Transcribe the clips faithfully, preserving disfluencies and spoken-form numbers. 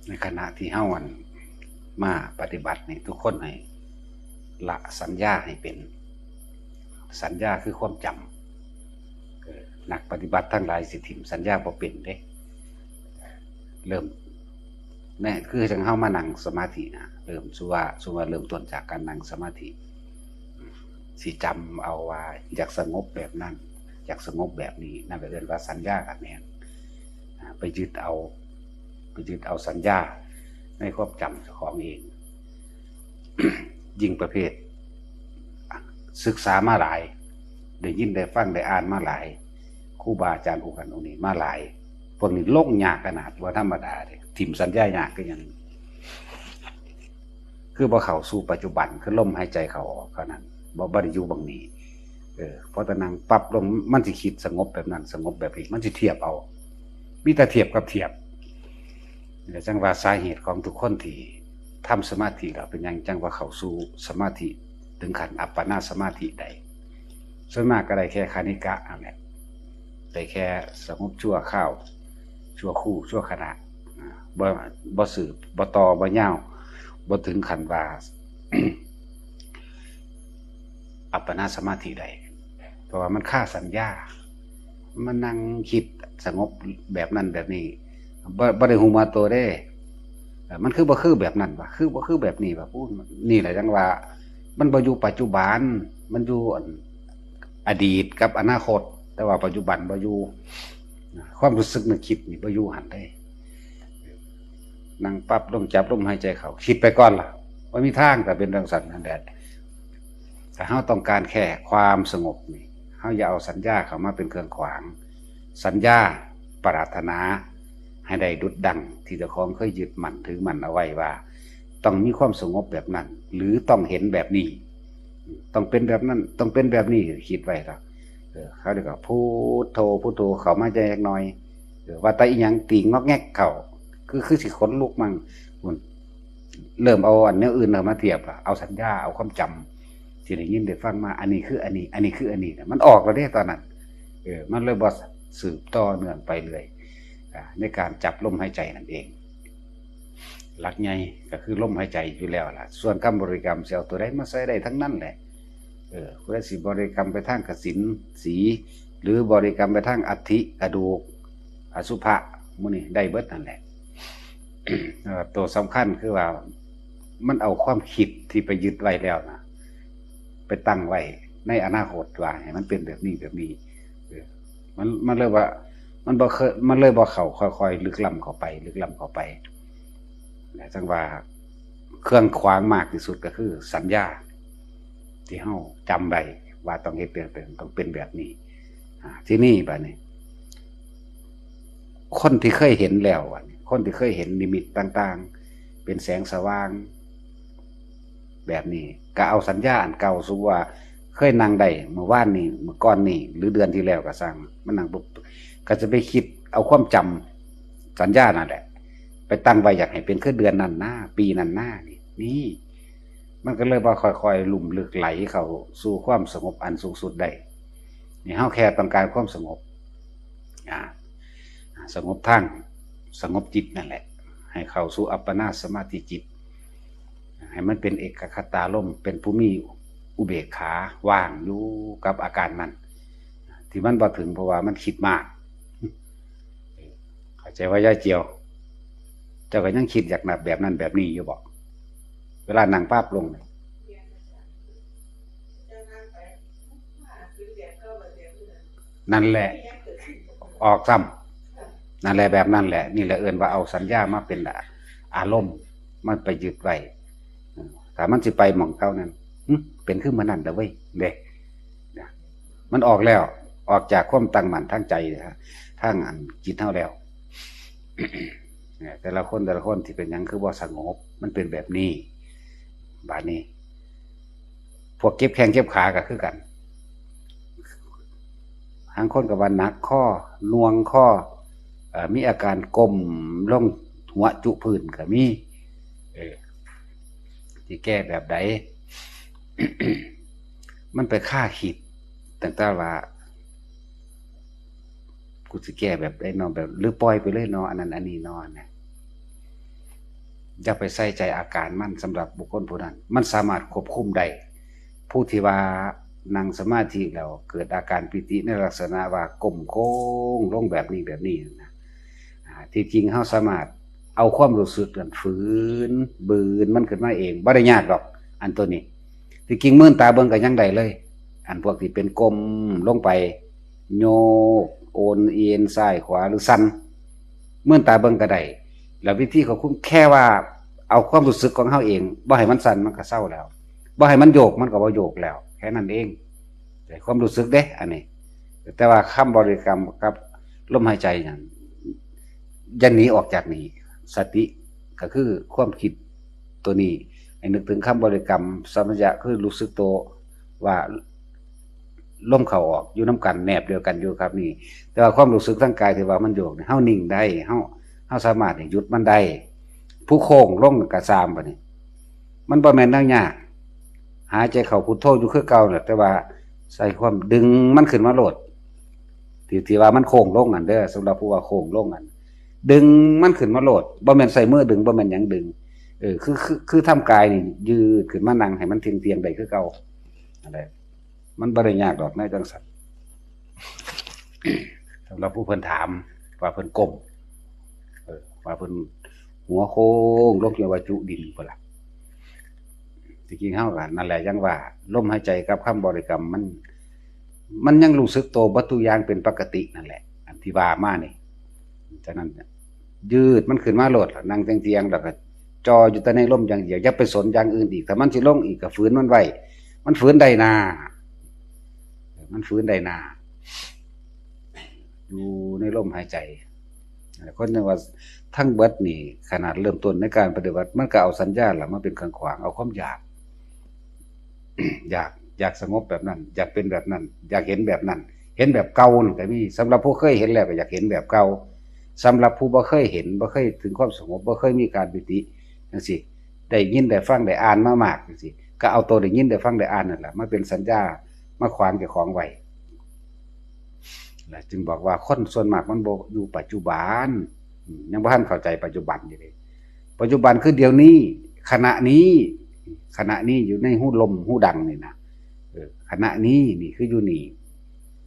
ในขณะที่เฮาอันมาปฏิบัตินี่ ทุกคนให้ละสัญญาให้เป็น สัญญาคือความจำ เออ นักปฏิบัติทั้งหลายสิถิ่มสัญญาบ่เป็นเด้ เริ่ม แน่ คือจั่งเฮามานั่งสมาธินะ เริ่ม สมมุติว่า สมมุติว่าเริ่มต้นจากการนั่งสมาธิ สิจำเอาว่าอยากสงบแบบนั้น อยากสงบแบบนี้ นั่นก็เอิ้นว่าสัญญาก็แม่น อ่า ไปยึดเอา ไปยึดเอาสัญญาในความจำเจ้าของเอง ยิ่งประเภท ศึกษามาหลาย ได้ยินได้ฟังได้อ่านมาหลาย ครูบาอาจารย์องค์นั้นองค์นี้มาหลาย พวกนี้ลงยากขนาด บ่ธรรมดาเด้ ถิ่มสัญญายากคือหยัง คือบ่เข้าสู่ปัจจุบัน คือลมหายใจเข้าออกเท่านั้น บ่ บ่ได้อยู่บั้งนี้ เออ พอแต่นั่งปั๊บลง มันสิคิดสงบแบบนั้น สงบแบบนี้ มันสิเทียบเอา มีแต่เทียบกับเทียบ และจั่งว่าสาเหตุของทุกคนที่ทำสมาธิแล้ว เป็นหยังจั่งว่าเข้าสู่สมาธิถึงขั้นอัปปนาสมาธิได้ ส่วนมากก็ได้แค่คณิกะนั่นแหละ ได้แค่สงบชั่วคราว ชั่วคู่ ชั่วขณะ อ่า บ่ บ่สืบ บ่ต่อ บ่ยาว บ่ถึงขั้นว่า อัปปนาสมาธิได้ เพราะว่ามันคาสัญญา มันนั่งคิดสงบแบบนั้นแบบนี้ บ่ บ่ได้ฮู้มาตัวเด้ เอ่อ มันคือบ่คือแบบนั้นวะ คือบ่คือแบบนี้วะ อู้ นี่แหละจั่งว่า มันบ่อยู่ปัจจุบัน มันอยู่อัน อดีตกับอนาคต แต่ว่าปัจจุบันบ่อยู่ ความรู้สึกนึกคิดนี่บ่อยู่หั่นเด้ นั่งปั๊บลงจับลมหายใจเข้า คิดไปก่อนล่ะ บ่มีทาง ถ้าเป็นจั่งซั้นนั่นแหละ ถ้าเฮาต้องการแค่ความสงบนี่ เฮาอย่าเอาสัญญาเข้ามาเป็นเครื่องขวาง สัญญาปรารถนาให้ได้ดุจดังที่เจ้าของเคยยึดมั่นถือมั่นเอาไว้ว่า ต้องมีความสงบแบบนั้น หรือต้องเห็นแบบนี้ ต้องเป็นแบบนั้น ต้องเป็นแบบนี้ คิดไว้แล้ว เออ เขาเรียกว่าพุทโธ พุทโธ เข้ามาใจเล็กน้อย เออ ว่าแต่อีหยังตีงอกแงกเข้า คือ คือสิขนลุกมั่ง พุ่น เริ่มเอาอันแนวอื่นเข้ามาเทียบละ เอาสัญญา เอาความจำที่ได้ยินได้ฟังมา อันนี้คืออันนี้ อันนี้คืออันนี้นะ มันออกแล้วเด้ตอนนั้น เออ มันเลยบ่สืบต่อเนื่องไปเรื่อย อ่า ในการจับลมหายใจนั่นเอง หลักใหญ่ก็คือลมหายใจอยู่แล้วล่ะ ส่วนคำบริกรรมสิเอาตัวใดมาใส่ได้ทั้งนั้นแหละ เออ ผู้ใดสิบริกรรมไปทางกสิณสี หรือบริกรรมไปทางอัฐิ กระดูก อสุภะ หมู่นี้ได้เบิดนั่นแหละ เอ่อ ตัวสำคัญคือว่า มันเอาความคิดที่ไปยึดไว้แล้วนะ ไปตั้งไว้ในอนาคตว่าให้มันเป็นแบบนี้แบบนี้ เออ มัน มันเลยว่า มันบ่เคย มันเลยบ่เข้า ค่อยๆ ลึกล้ำเข้าไป ลึกล้ำเข้าไป นะ จั่งว่าเครื่องขวางมากที่สุดก็คือสัญญา ที่เฮาจำไว้ว่าต้องเฮ็ดแบบนั้น ต้องเป็นแบบนี้ อ่า ทีนี้บัดนี้ คนที่เคยเห็นแล้วอะ คนที่เคยเห็นนิมิตต่างๆ เป็นแสงสว่าง แบบนี้ ก็เอาสัญญาอันเก่า สมมุติว่าเคยนั่งได้เมื่อวานนี้ เมื่อก่อนนี้ หรือเดือนที่แล้วก็ซ่าง มันนั่งปุ๊บ ก็จะไปคิดเอาความจำสัญญานั่นแหละ ไปตั้งไว้อยากให้เป็นคือเดือนนั้นนะ ปีนั้นนะ นี่ นี่ มันก็เลยบ่ค่อยๆ ลุ่มลึกไหลเข้าสู่ความสงบอันสูงสุดได้ นี่ เฮาแค่ต้องการความสงบ อ่า สงบทาง สงบจิตนั่นแหละ ให้เข้าสู่อัปปนาสมาธิจิต ให้มันเป็นเอกคตารมณ์ เป็นผู้มีอุเบกขา ว่างอยู่กับอาการนั้น ที่มันบ่ถึง เพราะว่ามันคิดมาก เข้าใจว่ายายเจียว เจ้าก็ยังคิดอยากนับแบบนั้นแบบนี้อยู่บ่ เวลานั่งปั๊บลงนี่ นั่นแหละ ออกซ้ำ นั่นแหละ แบบนั้นแหละ นี่แหละเอิ้นว่าเอาสัญญามาเป็นอารมณ์ มันไปยึดไว้ ถ้ามันสิไปหม่องเก่านั่น หึ เป็นคือมื้อนั้นละเว้ย เด้ มันออกแล้ว ออกจากความตั้งมั่นทางใจ ทางอันจิตเฮาแล้ว เนี่ย แต่ละคน แต่ละคนที่เป็นหยังคือบ่สงบ มันเป็นแบบนี้ บาดนี้ พวกเจ็บแข้งเจ็บขาก็คือกัน บางคนก็ว่าหนักคอ หน่วงคอ เอ่อ มีอาการก้มลงหัวจุพื้นก็มี เออ สิแก้แบบใด มันไปคาคิดตั้งแต่ว่า กูสิแก้แบบใดเนาะ แบบ หรือปล่อยไปเลยเนาะ อันนั้นอันนี้เนาะ นะ อย่าไปใส่ใจอาการมันสำหรับบุคคลผู้นั้น มันสามารถควบคุมได้ ผู้ที่ว่านั่งสมาธิแล้วเกิดอาการปีติในลักษณะว่าก้มโค้งลงแบบนี้แบบนี้นะ อ่า ที่จริงเฮาสามารถเอาความรู้สึกนั้นฝืน บืนมันขึ้นมาเอง บ่ได้ยากดอก อันตัวนี้ ที่จริงมื่นตาเบิ่งก็ยังได้เลย อันพวกที่เป็นก้มลงไป โยก โอนเอียงซ้ายขวาหรือสั่น มื่นตาเบิ่งก็ได้ แล้ววิธีควบคุมแค่ว่าเอาความรู้สึกของเฮาเอง บ่ให้มันสั่นมันก็เซาแล้ว บ่ให้มันโยกมันก็บ่โยกแล้ว แค่นั้นเอง แต่ความรู้สึกเด้ อันนี้ แต่ว่าคำบริกรรมกับลมหายใจนั้น อย่าหนีออกจากนี้ สติก็คือความคิดตัวนี้ ให้นึกถึงคำบริกรรม สัมปชัญญะคือรู้สึกตัวว่าลมเข้าออกอยู่นำกัน แนบเดียวกันอยู่ครับนี่ แต่ว่าความรู้สึกทางกายที่ว่ามันโยกนี่ เฮานิ่งได้ เฮา เฮาสามารถหยุดมันได้ ผู้โค้งลงก็ซ่ามบัดนี้ มันบ่แม่นแนวยาก หายใจเข้าพุทโธอยู่คือเก่าน่ะ แต่ว่าใส่ความดึงมันขึ้นมาโลด ที่ ที่ว่ามันโค้งลงนั่นเด้อ สำหรับผู้ว่าโค้งลงนั่น ดึงมันขึ้นมาโลด บ่แม่นใส่มือดึง บ่แม่นหยังดึง เออ คือ คือ คือทำกายนี่ยืดขึ้นมานั่งให้มันเที่ยงๆได้คือเก่า นั่นแหละ มันบ่ได้ยากดอกแนวจังซั่น สำหรับผู้เพิ่นถามว่าเพิ่นก้ม เออ ว่าเพิ่นหัวโค้งลงจนว่าจุดินพุ้นล่ะ ที่จริงเฮาก็นั่นแหละ ยังว่าลมหายใจกับคำบริกรรมมัน มันยังรู้สึกตัวเบิดทุกอย่างเป็นปกตินั่นแหละ อันที่ว่ามานี่ ฉะนั้นยืดมันขึ้นมาโลดล่ะ นั่งเตียงๆ แล้วก็จ่ออยู่แต่ในลมอย่างเดียว อย่าไปสนอย่างอื่นอีก ถ้ามันสิลงอีกก็ฝืนมันไว้ มันฝืนได้นา มันฝืนได้นา อยู่ในลมหายใจ คนนึงว่าทั้งเบิดนี่ ขนาดเริ่มต้นในการปฏิบัติ มันก็เอาสัญญาล่ะมาเป็นเครื่องขวาง เอาความอยาก อยาก อยากสงบแบบนั้น อยากเป็นแบบนั้น อยากเห็นแบบนั้น เห็นแบบเก่านั่นก็มี สำหรับผู้เคยเห็นแล้วก็อยากเห็นแบบเก่า สำหรับผู้บ่เคยเห็น บ่เคยถึงความสงบ บ่เคยมีการปีติจังซี่ ได้ยินได้ฟังได้อ่านมามากจังซี่ ก็เอาตัวได้ยินได้ฟังได้อ่านนั่นแหละมาเป็นสัญญา มาขวางเจ้าของไว้ และจึงบอกว่าคนส่วนมากมันบ่อยู่ปัจจุบัน อืม ยังบ่ทันเข้าใจปัจจุบันอยู่เลย ปัจจุบันคือเดี๋ยวนี้ ขณะนี้ ขณะนี้อยู่ในหูลมหูดังนี่นะ เออ ขณะนี้นี่คืออยู่นี่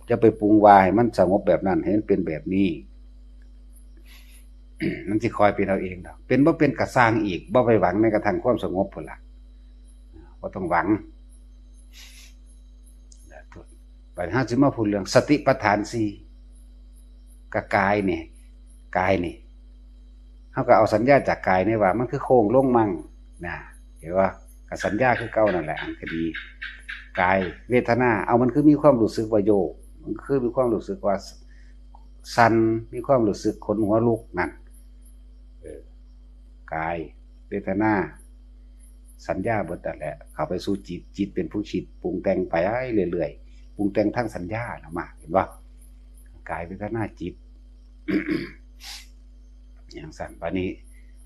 จะไปปรุงว่าให้มันสงบแบบนั้น ให้มันเป็นแบบนี้ มันสิคอยเป็นเอาเองดอก เป็นบ่เป็นกะซ่างอีก บ่ไปหวังในกระทั่งความสงบพุ้นล่ะ บ่ต้องหวัง บัดนี้เฮาสิมาพูดเรื่องสติปัฏฐานสี่ กับกายนี่ กายนี่ เฮาก็เอาสัญญาจากกายนี่ว่ามันคือโค้งลงมั่งนะ เห็นบ่ ก็สัญญาคือเก่านั่นแหละ อันคดี กาย เวทนา เอามันคือมีความรู้สึกว่าโยก มันคือมีความรู้สึกว่าสั่น มีความรู้สึกขนหัวลุกนั่น เออ กาย เวทนา สัญญาเบิดนั่นแหละ เข้าไปสู่จิต จิตเป็นผู้คิดปรุงแต่งไปเรื่อยๆ ปรุงแต่งทางสัญญาน่ะมา เห็นบ่ กาย เวทนา จิต อย่างซั่น บัดนี้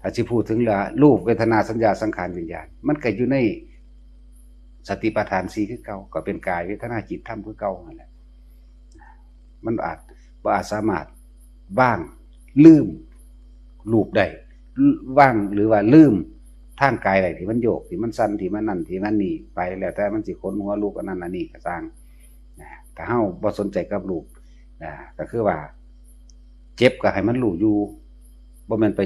ถ้าสิพูดถึงเรื่องรูป เวทนา สัญญา สังขาร วิญญาณ มันก็อยู่ในสติปัฏฐานสี่คือเก่า ก็เป็นกาย เวทนา จิต ธรรมคือเก่านั่นแหละ มันอาจ บ่อาจสามารถวาง ลืม รูปได้ วาง หรือว่าลืมทางกายได้ ที่มันโยก ที่มันสั่น ที่มันนั่น ที่มันนี่ ไป แล้วแต่มันสิขนหัวลุกอันนั้นอันนี้ก็ซ่าง นะ ถ้าเฮาบ่สนใจกับรูป นะ ก็คือว่า เจ็บก็ให้มันรู้อยู่ บ่แม่นไป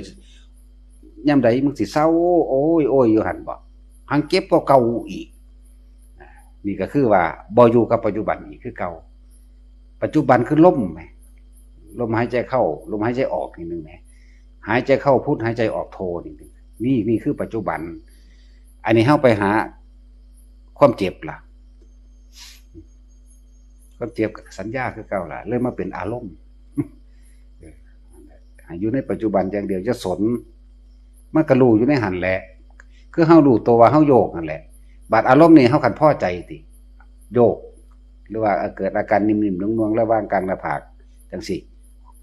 ยามใดมึงสิเซา โอ้ย โอ้ย อยู่หั่นบ่ หังเจ็บกว่าเก่าอีก นะ นี่ก็คือว่าบ่อยู่กับปัจจุบันอีกคือเก่า ปัจจุบันคือลมแหม ลมหายใจเข้า ลมหายใจออกนิดนึงแหม หายใจเข้าพุท หายใจออกโทนิดนึง นี่ นี่คือปัจจุบัน อันนี้เฮาไปหาความเจ็บล่ะ ความเจ็บก็สัญญาคือเก่าล่ะ เลยมาเป็นอารมณ์ เออ ให้อยู่ในปัจจุบันอย่างเดียว อย่าสน มันก็รู้อยู่ในหั่นแหละ คือเฮารู้ตัวว่าเฮาโยกนั่นแหละ บัดอารมณ์นี่เฮาคันพอใจติ โยก หรือว่าเกิดอาการนิ่มๆ นวลๆ ระหว่างกลางหน้าผากจังซี่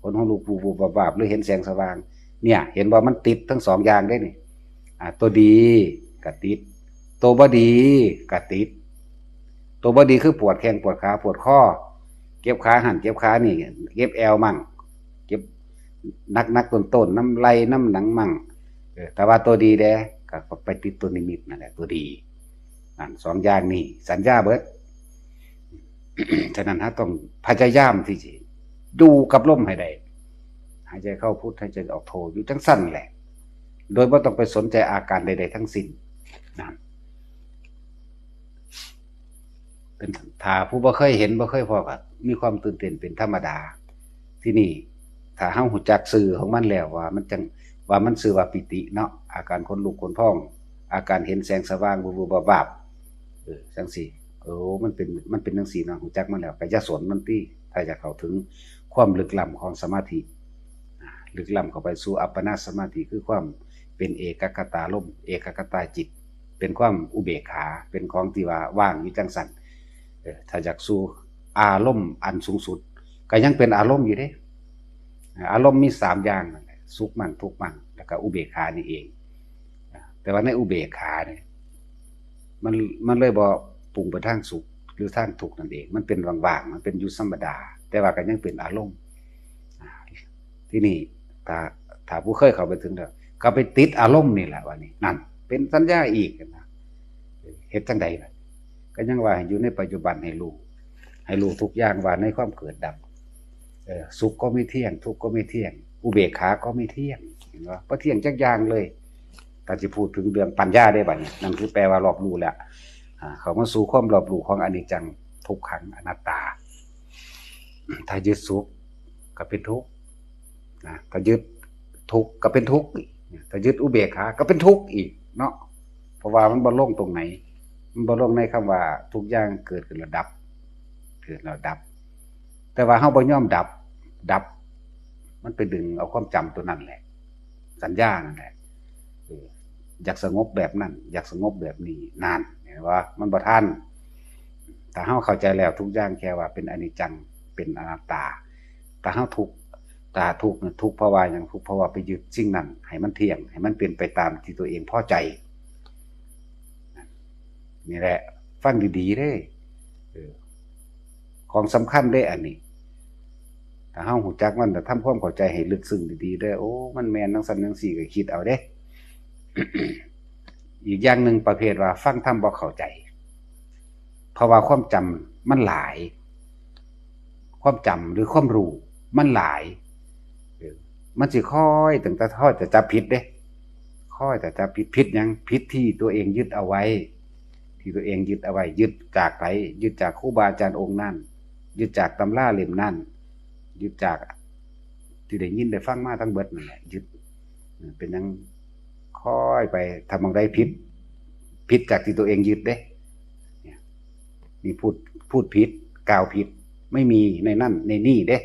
ขนหัวลุก วุบๆ วับๆ หรือเห็นแสงสว่าง เนี่ย เห็นว่ามันติดทั้งสองอย่างเด้นี่ อ่า ตัวดีก็ติด ตัวบ่ดีก็ติด ตัวบ่ดีคือปวดแข้งปวดขาปวดคอ เจ็บขาหั่นเจ็บขานี่ เจ็บแอวมั่ง เจ็บหนักๆ ต้นๆ นำไหล่นำหนังมั่ง ออ แต่ว่าตัวดีเด้ ก็ไปติดตัวนิมิตนั่นแหละตัวดี นั่นสองอย่างนี่สัญญาเบิด ฉะนั้นเราต้องพยายามที่จะอยู่กับลมให้ได้ หายใจเข้าพุทหายใจออกโทอยู่จังซั่นแหละ โดยบ่ต้องไปสนใจอาการใดๆทั้งสิ้นนั่น เป็น ถ้าผู้บ่เคยเห็นบ่เคยพ้อก็มีความตื่นเต้นเป็นธรรมดา ที่นี่ถ้าเฮารู้จักชื่อของมันแล้วว่ามันจัง ว่ามันชื่อว่าปีติเนาะ อาการขนลุกขนพอง อาการเห็นแสงสว่าง วุบๆวับๆ เออ จังซี่ โอ้ มันเป็น มันเป็นจังซี่เนาะ รู้จักมันแล้ว ก็อย่าสนมันติ ถ้าอยากเข้าถึงความลึกล้ำของสมาธิ อ่า ลึกล้ำเข้าไปสู่อัปปนาสมาธิ คือความเป็นเอกัคคตารมณ์ เอกัคคตาจิต เป็นความอุเบกขา เป็นของที่ว่าว่างอยู่จังซั่น เออ ถ้าอยากสู่อารมณ์อันสูงสุด ก็ยังเป็นอารมณ์อยู่เด้ อารมณ์มีสามอย่างนั่นแหละ สุขมั่งทุกข์มั่ง แล้วก็อุเบกขานี่เอง แต่ว่าในอุเบกขาเนี่ย มัน มันเลยบ่ปรุงไปทางสุขหรือทางทุกข์นั่นเอง มันเป็นว่างๆ มันเป็นอยู่ธรรมดา แต่ว่าก็ยังเป็นอารมณ์ อ่า ที่นี่ ถ้า ถ้าผู้เคยเข้าไปถึงแล้ว ก็ไปติดอารมณ์นี่แหละว่านี่ นั่น เป็นสัญญาอีกนะ เฮ็ดจังใดล่ะ ก็ยังว่าให้อยู่ในปัจจุบันให้รู้ ให้รู้ทุกอย่างว่าในความเกิดดับ เออ สุขก็ไม่เที่ยง ทุกข์ก็ไม่เที่ยง อุเบกขาก็ไม่เที่ยง เห็นบ่ บ่เที่ยงจักอย่างเลย ถ้าสิพูดถึงเรื่องปัญญาได้บัดนี้ นั่นคือแปลว่ารอบรู้แล้ว อ่า เข้ามาสู่ความรอบรู้ของอนิจจัง ทุกขัง อนัตตา ถ้ายึดสุขก็เป็นทุกข์นะ ถ้ายึดทุกข์ก็เป็นทุกข์อีก ถ้ายึดอุเบกขาก็เป็นทุกข์อีกเนาะ เพราะว่ามันบ่ลงตรงไหน มันบ่ลงในคำว่าทุกอย่างเกิดขึ้นแล้วดับ เกิดแล้วดับ แต่ว่าเฮาบ่ยอมดับ ดับ มันไปดึงเอาความจำตัวนั้นแหละ สัญญานั่นแหละ เออ อยากสงบแบบนั้น อยากสงบแบบนี้ นั่น เห็นบ่ มันบ่ทัน ถ้าเฮาเข้าใจแล้วทุกอย่างแค่ว่าเป็นอนิจจัง เป็นอนัตตา ถ้าเฮาทุกข์ ถ้าทุกข์เนี่ยทุกข์เพราะว่าหยัง ทุกข์เพราะว่าไปยึดสิ่งนั้นให้มันเที่ยง ให้มันเป็นไปตามที่ตัวเองพอใจ นี่แหละ ฟังดีๆเด้อ เออ ของสำคัญเด้อันนี้ ถ้าเฮารู้จักมัน ถ้าทำความเข้าใจให้ลึกซึ้งดีๆเด้อ โอ้ มันแม่นจังซั่นจังซี่ ก็คิดเอาเด้ อีกอย่างหนึ่งประเภทว่าฟังธรรมบ่เข้าใจ เพราะว่าความจำมันหลาย ความจำหรือความรู้มันหลาย เออ มันสิคอยตั้งแต่คอยแต่จับผิดเด้ คอยแต่จับผิด ผิดหยัง ผิดที่ตัวเองยึดเอาไว้ ที่ตัวเองยึดเอาไว้ ยึดจากไผ ยึดจากครูบาอาจารย์องค์นั้น ยึดจากตำราเล่มนั้น ยึดจากที่ได้ยินได้ฟังมาทั้งเบิดนั่นแหละ ยึด เป็นหยัง คอยไป ถ้าหม่องใดผิด ผิดจากที่ตัวเองยึดเด้ เนี่ย นี่พูด พูดผิด กล่าวผิด ไม่มีในนั่นในนี่เด้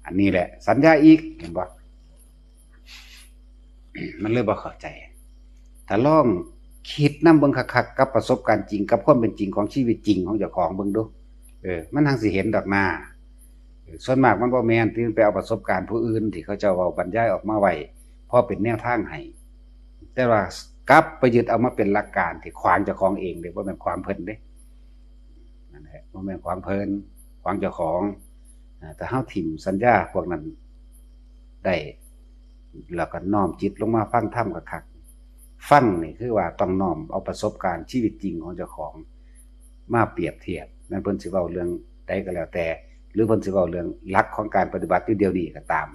อันนี้แหละ สัญญาอีก เห็นบ่ มันเลยบ่เข้าใจ ถ้าลองคิดนำเบิ่งคักๆ กับประสบการณ์จริง กับความเป็นจริงของชีวิตจริงของเจ้าของเบิ่งดู เออ มันจั่งสิเห็นดอกนา เออ ส่วนมากมันบ่แม่น ที่มันไปเอาประสบการณ์ผู้อื่นที่เขาเจ้าเว้าบรรยายออกมาไว้ พอเป็นแนวทางให้ แต่ว่ากลับไปยึดเอามาเป็นหลักการที่ขวางเจ้าของเองเด้ บ่แม่นขวางเพิ่นเด้ นั่นแหละ บ่แม่นขวางเพิ่น ขวางเจ้าของ อ่า ถ้าเฮาถิ่มสัญญาพวกนั้นได้ แล้วก็น้อมจิตลงมาฟังธรรมคักๆ ฟังนี่คือว่าต้องน้อมเอาประสบการณ์ชีวิตจริงของเจ้าของมาเปรียบเทียบ แม่นเพิ่นสิเว้าเรื่องใดก็แล้วแต่ หรือเพิ่นสิเว้าเรื่องหลักของการปฏิบัติอยู่เดี๋ยวนี้ก็ตาม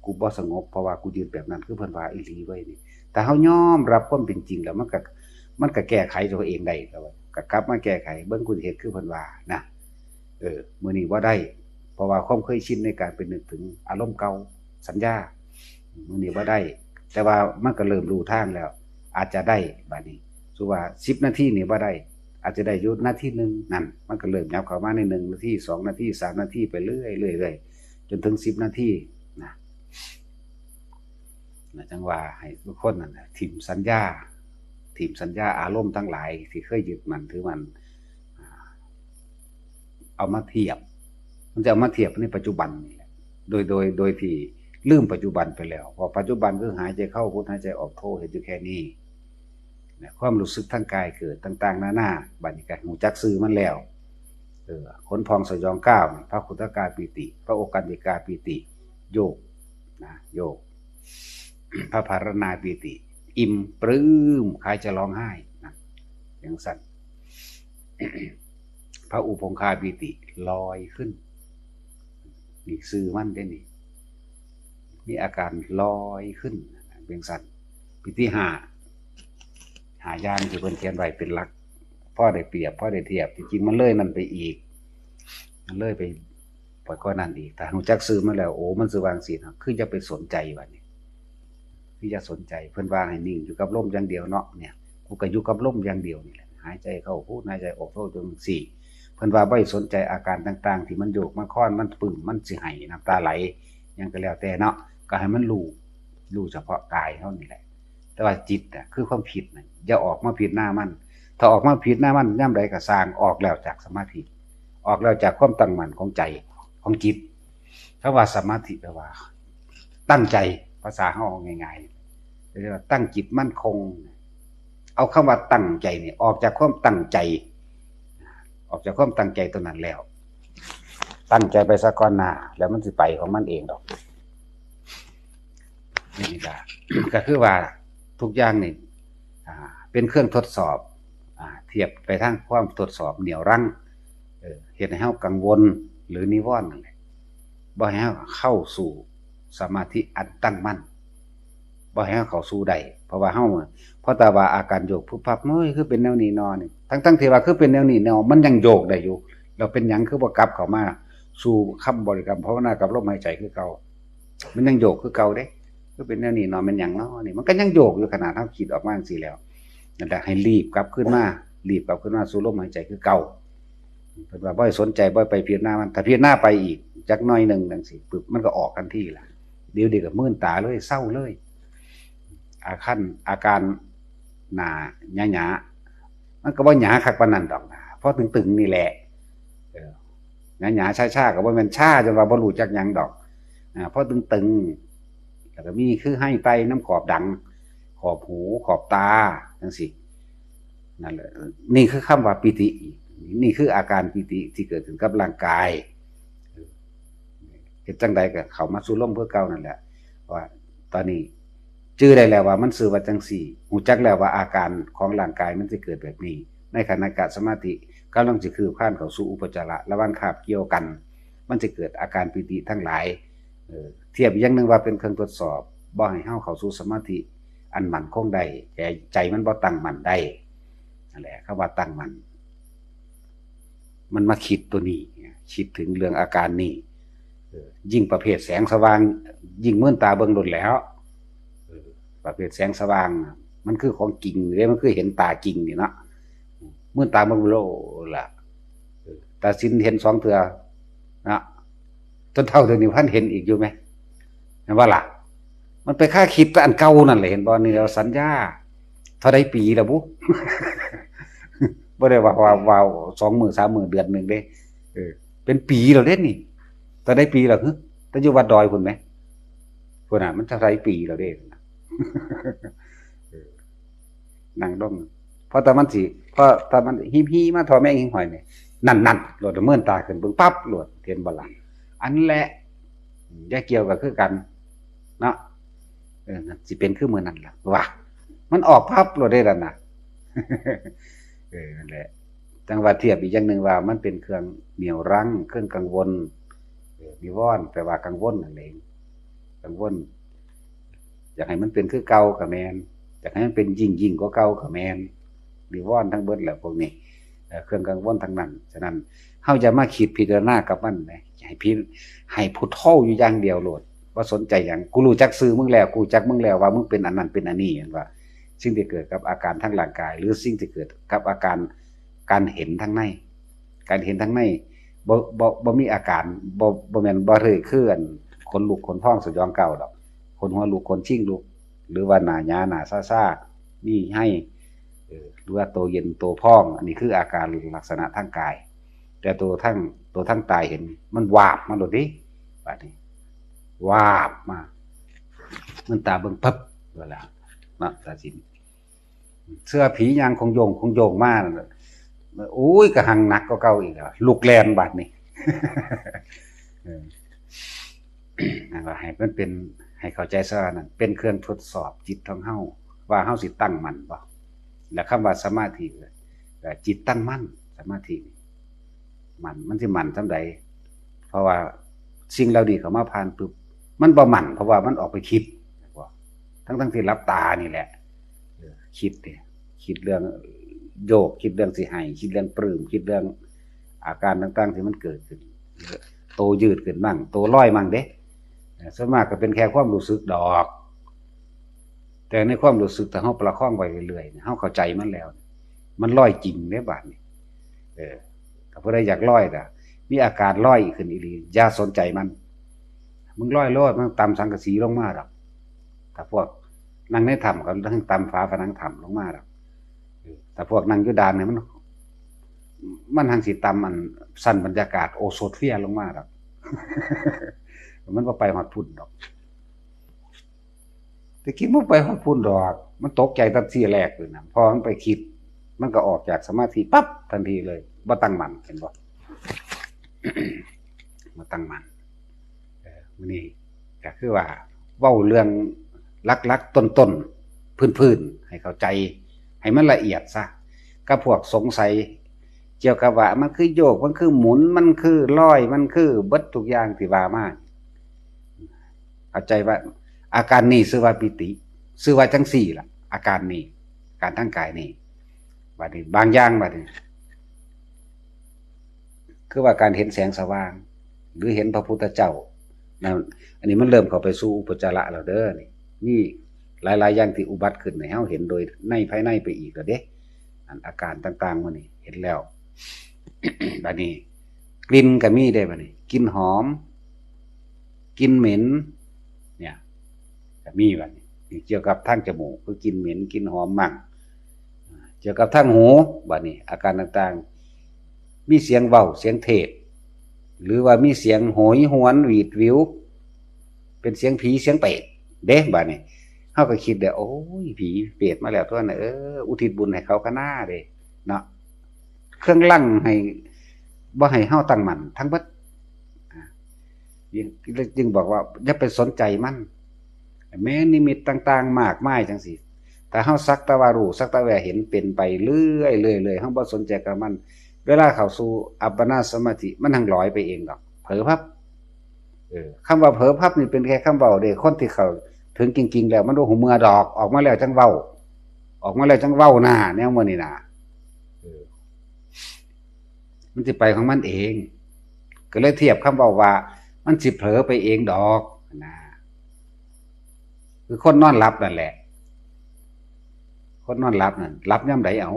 กูบ่สงบเพราะว่ากูยึดแบบนั้น คือเพิ่นว่าอีหลีเว้ยนี่ ถ้าเฮายอมรับความเป็นจริงแล้วมันก็ มันก็แก้ไขตัวเองได้ ก็ว่า ก็กลับมาแก้ไข เบิ่งกูสิเฮ็ดคือเพิ่นว่านะ เออ มื้อนี้บ่ได้ เพราะว่าความเคยชินในการไปนึกถึงอารมณ์เก่า สัญญา มื้อนี้บ่ได้ แต่ว่ามันก็เริ่มรู้ทางแล้ว อาจจะได้ บัดนี้ สมมุติว่าสิบนาทีนี่บ่ได้ อาจจะได้อยู่นาทีหนึ่ง นั่น มันก็เริ่มยับเข้ามาในหนึ่งนาที สองนาที สามนาที ไปเรื่อยๆ เรื่อยๆ จนถึงสิบนาทีนะ นะจั่งว่าให้ทุกคนนั่นน่ะ ถิ่มสัญญา ถิ่มสัญญาอารมณ์ทั้งหลายที่เคยยึดมั่นถือมั่น อ่า เอามาเทียบ มันจะเอามาเทียบในปัจจุบันนี่แหละ โดย โดย โดยที่ลืมปัจจุบันไปแล้ว เพราะปัจจุบันคือหายใจเข้าพุทหายใจออกโท เห็นอยู่แค่นี้ นะ ความรู้สึกทางกายเกิดต่างๆ นานา บัดนี้ก็รู้จักชื่อมันแล้ว เออ ขนพองสยองก้าวนี่ พระขุตกาปีติ พระโอกันติกาปีติ โยก นะ โยก พระพาราณาปีติ อิ่มปลื้มคล้ายจะร้องไห้นะ อย่างสั้น พระอุปงคาปีติลอยขึ้น นี่ซื่อมันได้นี่ มีอาการลอยขึ้น เป็นสั้น ปีติห้า ห้าอย่างที่เพิ่นเขียนไว้เป็นหลัก พอได้เปรียบ พอได้เทียบ ที่จริงมันเลยนั่นไปอีก มันเลยไป ปล่อยข้อนั้นอีก ถ้ารู้จักซื่อมันแล้ว โอ้ มันสิวางสิเนาะ คืออย่าไปสนใจว่านี่ คืออย่าสนใจ เพิ่นว่าให้นิ่งอยู่กับลมอย่างเดียวเนาะ เนี่ย กูก็อยู่กับลมอย่างเดียวนี่แหละ หายใจเข้าพุท หายใจออกโท จังซี่ เพิ่นว่าบ่ให้สนใจอาการต่างๆ ที่มันโยก มันคลอน มันปึ้ง มันสิไห้ น้ำตาไหล หยังก็แล้วแต่เนาะ ก็ให้มันรู้ รู้เฉพาะกายเฮานี่แหละ แต่ว่าจิตน่ะ คือความคิดน่ะ อย่าออกมาพิจารณามัน ถ้าออกมาพิจารณามันยามใดก็ซ่าง ออกแล้วจากสมาธิ ออกแล้วจากความตั้งมั่นของใจ ของจิต คำว่าสมาธิแปลว่า ตั้งใจ ภาษาเฮาง่ายๆ เรียกว่าตั้งจิตมั่นคง เอาคำว่าตั้งใจนี่ ออกจากความตั้งใจ ออกจากความตั้งใจตัวนั้นแล้ว ตั้งใจไปซะก่อนหน้า แล้วมันสิไปของมันเองดอก นี่ก็ ก็คือว่าทุกอย่างนี่ อ่า เป็นเครื่องทดสอบ อ่า เทียบไปทางความทดสอบเหนี่ยวรั้ง เออ เฮ็ดให้เฮากังวล หรือนิวรณ์นั่นแหละ บ่ให้เฮาเข้าสู่สมาธิอันตั้งมั่น บ่ให้เฮาเข้าสู่ได้ เพราะว่าเฮา เพราะแต่ว่าอาการโยกพึบพับ เฮ้ย คือเป็นแนวนี้นอนี่ ทั้งๆที่ว่าคือเป็นแนวนี้นอ มันยังโยกได้อยู่ แล้วเป็นหยังคือบ่กลับเข้ามาสู่คำบริกรรมภาวนากับลมหายใจคือเก่า มันยังโยกคือเก่าเด้ คือเป็นแนวนี้นอ แม่นหยังนอนี่ มันก็ยังโยกอยู่ ขนาดเฮาคิดออกมาจังซี่แล้ว นั่นแหละ ให้รีบกลับคืนมา รีบกลับคืนมาสู่ลมหายใจคือเก่า เพิ่นว่าบ่ให้สนใจ บ่ให้ไปพิจารณามัน ถ้าพิจารณาไปอีกจักหน่อยหนึ่งจังซี่ปึ๊บ มันก็ออกทันทีล่ะ เดี๋ยวเดียวก็มื่นตาเลย เซาเลย อาการ อาการหน้าหยาๆ มันก็บ่หยาคักปานนั้นดอกนะ พอตึงๆ นี่แหละ เออ หยาๆ ชาๆ ก็บ่แม่นชาจนว่าบ่รู้จักหยังดอก อ่า พอตึงๆ แล้วก็มีคือไฮไตนำขอบดัง ขอบหู ขอบตา จังซี่ นั่นแหละ นี่คือคำว่าปีติ นี่คืออาการปีติที่เกิดขึ้นกับร่างกาย เฮ็ดจั่งใดก็เข้ามาสู่ลมคือเก่านั่นแหละ ว่าตอนนี้จื่อได้แล้วว่ามันชื่อว่าจั่งซี่ รู้จักแล้วว่าอาการของร่างกายมันสิเกิดแบบนี้ ในขณะกะสมาธิกำลังสิคืบคลานเข้าสู่อุปจาระ ระหว่างคาบเกี่ยวกัน มันสิเกิดอาการปีติทั้งหลาย เออ เทียบอีกอย่างหนึ่งว่าเป็นเครื่องทดสอบ บ่ให้เฮาเข้าสู่สมาธิอันมั่นคงได้ ใจ ใจมันบ่ตั้งมั่นได้ นั่นแหละ คำว่าตั้งมั่น มันมาคิดตัวนี้ คิดถึงเรื่องอาการนี้ เออ ยิ่งประเภทแสงสว่าง ยิ่งมื่นตาเบิ่งโลดแหล้ว เออ ประเภทแสงสว่าง มันคือของจริงเด้ มันคือเห็นตาจริงนี่เนาะ มื่นตาเบิ่งโลดล่ะ เออ ตาสินเห็นสองเทื่อเนาะ จนเฒ่าเดี๋ยวนี้พันเห็นอีกอยู่ไหม เห็นบ่ล่ะ มันไปคาคิดแต่อันเก่านั่นแหละ เห็นบ่ นี่เราสัญญา เท่าใดปีแล้วบุ บ่ได้ว่า ว่า ว่าสองมื้อ สามมื้อ เดือนหนึ่งเด้ เออ เป็นปีแล้วเด้นี่ เท่าใดปีแล้ว หึ แต่อยู่วัดดอยพุ้นไหม พุ้นน่ะ มันเท่าใดปีแล้วเด้ เออ นั่งลง เพราะแต่มันสิ เพราะแต่มันหิมๆ มาทอแม่งหิ้งห้อยนี่ นั่นๆ โลด เมินตาขึ้นเบิ่งปั๊บโลด เห็นบ่ล่ะ อันแหละ อย่าเกี่ยวก็คือกัน เนาะ เออ นั่นสิเป็นคือมื้อนั้นล่ะ ว่า มันออกปั๊บโลดเด้นั่นน่ะ เออ นั่นแหละ จั่งว่าเทียบอีกอย่างหนึ่งว่ามันเป็นเครื่องเหนี่ยวรั้ง เครื่องกังวล เออ นิวรณ์แปลว่ากังวลนั่นเอง กังวล อยากให้มันเป็นคือเก่าก็แม่น อยากให้มันเป็นยิ่ง ยิ่งกว่าเก่าก็แม่น นิวรณ์ทั้งเบิดแหละพวกนี้ เอ่อ เครื่องกังวลทั้งนั้น ฉะนั้น เฮาอย่ามาคิดพิจารณากับมันนะ ให้พิ ให้พุทโธอยู่อย่างเดียวโลด บ่สนใจหยัง กูรู้จักชื่อมึงแล้ว กูรู้จักมึงแล้วว่ามึงเป็นอันนั้นเป็นอันนี้ เห็นว่า สิ่งที่เกิดกับอาการทางร่างกาย หรือสิ่งที่เกิดกับอาการ การเห็นทางใน การเห็นทางใน บ่ บ่ บ่มีอาการ บ่ บ่แม่น บ่ได้คืออันขนลุกขนพองสยองกล้าวดอก ขนหัวลุกขนชิงลุก หรือว่าหน้าหยาหน้าซาๆ มีไฮ เออ หรือว่าตัวเย็นตัวพอง อันนี้คืออาการลักษณะทางกาย แต่ตัวทาง ตัวทางตาเห็น มันวาบมาโลดเด้ บาดนี้ วาบมา มันตาเบิ่งปั๊บ เวลา เนาะ ตาสิน เสื้อผียางของโยงของโยงมานั่นน่ะ โอ้ย กะหังหนักกว่าเก่าอีกแล้ว ลุกแล่นบาดนี้ เออ นั่นก็ให้มันเป็น ให้เข้าใจซะว่านั่นเป็นเครื่องทดสอบจิตของเฮา ว่าเฮาสิตั้งมั่นบ่ และคำว่าสมาธิก็จิตตั้งมั่น สมาธินี่มั่น มันสิมั่นส่ำใด เพราะว่าสิ่งเหล่านี้เข้ามาผ่านปุ๊บ มันบ่มั่น เพราะว่ามันออกไปคิด ทั้งๆที่หลับตานี่แหละ เออ คิดเนี่ย คิดเรื่องโยก คิดเรื่องสิให้ คิดเรื่องปลื้ม คิดเรื่องอาการต่างๆที่มันเกิดขึ้น โตยืดขึ้นมั่ง โตลอยมั่งเด้ เอ่อ ส่วนมากก็เป็นแค่ความรู้สึกดอก แต่ในความรู้สึกถ้าเฮาประคองไว้เรื่อยๆเนี่ย เฮาเข้าใจมันแล้ว มันลอยจริงเด้บาดนี้ เออ ถ้าผู้ใดอยากลอยน่ะ มีอาการลอยขึ้นอีหลี อย่าสนใจมัน มึงลอยโลด มันต่ำสังกะสีลงมาดอก ถ้าพวกนั่งในถ้ำก็ต่ำฝาผนังถ้ำลงมาดอก เออ ถ้าพวกนั่งอยู่ด่านเนี่ยมัน มันหังสิต่ำอันชั้นบรรยากาศโอโซเฟียลงมาดอก มันบ่ไปฮอดพุ้นดอก แต่คิดมันไปฮอดพุ้นดอก มันตกใจตั้งแต่ทีแรกเลยนะ พอมันไปคิด มันก็ออกจากสมาธิปั๊บทันทีเลย บ่ตั้งมั่น เห็นบ่ บ่ตั้งมั่น เออ มื้อนี้ก็คือว่าเว้าเรื่องหลักๆ ต้นๆ พื้นๆ ให้เข้าใจ ให้มันละเอียดซะ กับพวกสงสัย เกี่ยวกับว่ามันคือโยก มันคือหมุน มันคือลอย มันคือเบิดทุกอย่างที่ว่ามา เข้าใจว่าอาการนี้ชื่อว่าปีติ ชื่อว่าจังซี่ล่ะ อาการนี้ อาการทางกายนี้ บาดนี้บางอย่างบาดนี้ คือว่าการเห็นแสงสว่าง หรือเห็นพระพุทธเจ้านะ อันนี้มันเริ่มเข้าไปสู่อุปจาระแล้วเด้อ นี่ มีหลายๆอย่างที่อุบัติขึ้นให้เฮาเห็นโดยในภายในไปอีกแล้วเด้ อันอาการต่างๆ มื้อนี้เห็นแล้ว บาดนี้ กลิ่นก็มีเด้ บาดนี้ กลิ่นหอม กลิ่นเหม็น เนี่ย ก็มี บาดนี้ นี่เกี่ยวกับทางจมูก คือกลิ่นเหม็น กลิ่นหอมมั่ง เกี่ยวกับทางหู บาดนี้ อาการต่างๆ มีเสียงเว้า เสียงเทศน์ หรือว่ามีเสียงโหยหวนหวีดหวิว เป็นเสียงผีเสียงเปรตเด้ บาดนี้ เฮาก็คิดได้ โอ้ย ผีเปรตมาแล้วตั๊วนะ เออ อุทิศบุญให้เขากะนาเด้ เนาะ เครื่องรั้งให้ บ่ให้เฮาตั้งมั่นทั้งเบิด อ่า จึง จึงบอกว่าอย่าไปสนใจมัน แม้นิมิตต่างๆ มากมายจังซี่ ถ้าเฮาสักแต่ว่ารู้ สักแต่ว่าเห็น เป็นไปเรื่อยๆ เรื่อยๆ เฮาบ่สนใจกับมัน เวลาเข้าสู่อัปปนาสมาธิ มันหังลอยไปเองดอก เผลอพับ เออ คำว่าเผลอพับนี่เป็นแค่คำเว้าเด้ คนที่เข้าถึงจริงๆ แล้วมันบ่ฮู้เมื่อดอก ออกมาแล้วจังเว้า ออกมาแล้วจังเว้าหน้า แนวมื้อนี้นะ เออ มันสิไปของมันเอง ก็เลยเทียบคำเว้าว่า มันสิเผลอไปเองดอกนะ คือคนนอนหลับนั่นแหละ คนนอนหลับนั่น หลับยามใดเอา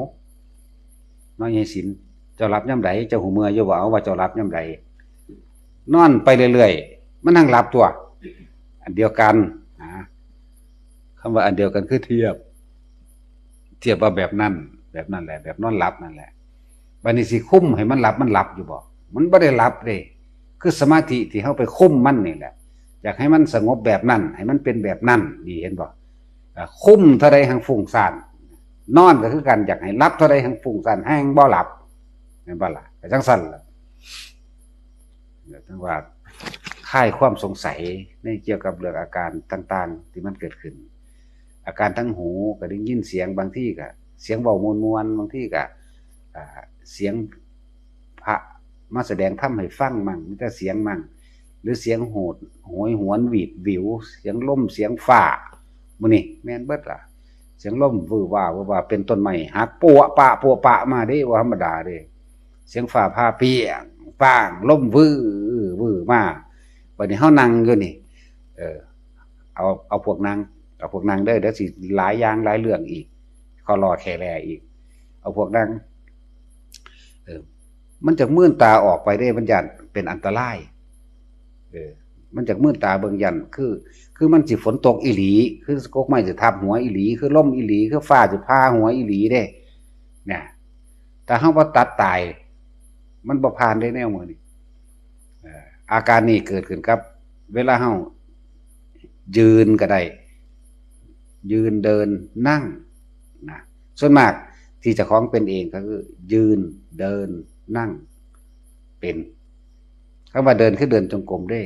น้อยใหญ่ศิลป์ เจ้าหลับยามใด เจ้าฮู้เมื่ออยู่บ่ เอาว่าเจ้าหลับยามใด นอนไปเรื่อยๆ มันหังหลับตั๊ว อันเดียวกันนะ คำว่าอันเดียวกันคือเทียบ เทียบว่าแบบนั้น แบบนั้นแหละ แบบนอนหลับนั่นแหละ บาดนี้สิคุมให้มันหลับ มันหลับอยู่บ่ มันบ่ได้หลับเด้ คือสมาธิที่เฮาไปคุมมันนี่แหละ อยากให้มันสงบแบบนั้น ให้มันเป็นแบบนั้น นี่เห็นบ่ อ่า คุมเท่าใดหังฟุ้งซ่าน นอนก็คือกัน อยากให้หลับเท่าใดหังฟุ้งซ่าน แฮ่งบ่หลับ แม่นบ่ล่ะ ก็จังซั่นล่ะ เดี๋ยวจังว่าคลายความสงสัยในเกี่ยวกับเรื่องอาการต่างๆ ที่มันเกิดขึ้น อาการทางหูก็ได้ยินเสียง บางทีก็เสียงเว้าม่วนๆ บางทีก็ อ่า เสียงพระมาแสดงธรรมให้ฟังมั่ง มีแต่เสียงมั่ง หรือเสียงโหด โหยหวนหวีดหวิว เสียงลม เสียงฟ้า มื้อนี้แม่นเบิดล่ะ เสียงลมวือวา วือวา เป็นต้นไม้หักปัวปะ ปัวปะมาเด้ บ่ธรรมดาเด้ เสียงฟ้าผ่าเปรี้ยงป้าง ลมวือ วือมา บัดนี้เฮานั่งอยู่นี่ เออ เอา เอาพวกนั่ง เอาพวกนั่งเด้อ เดี๋ยวสิหลายอย่างหลายเรื่องอีก ข้อลอแค่แลอีก เอาพวกนั่ง เออ มันจะมื่นตาออกไปเด้ มันย้านเป็นอันตราย เออ มันจะมื่นตาเบิ่งย้าน คือ คือมันสิฝนตกอีหลี คือกกไม้สิทับหัวอีหลี คือลมอีหลี คือฟ้าสิผ่าหัวอีหลีเด้ เนี่ย ถ้าเฮาบ่ตัดตาย มันบ่ผ่านเด้แนวมื้อนี้ เอ่อ อาการนี้เกิดขึ้นกับเวลาเฮายืนก็ได้ ยืน เดิน นั่ง นะ ส่วนมากที่เจ้าของเป็นเองก็คือยืน เดิน นั่ง เป็น คำว่าเดินคือเดินจงกรมเด้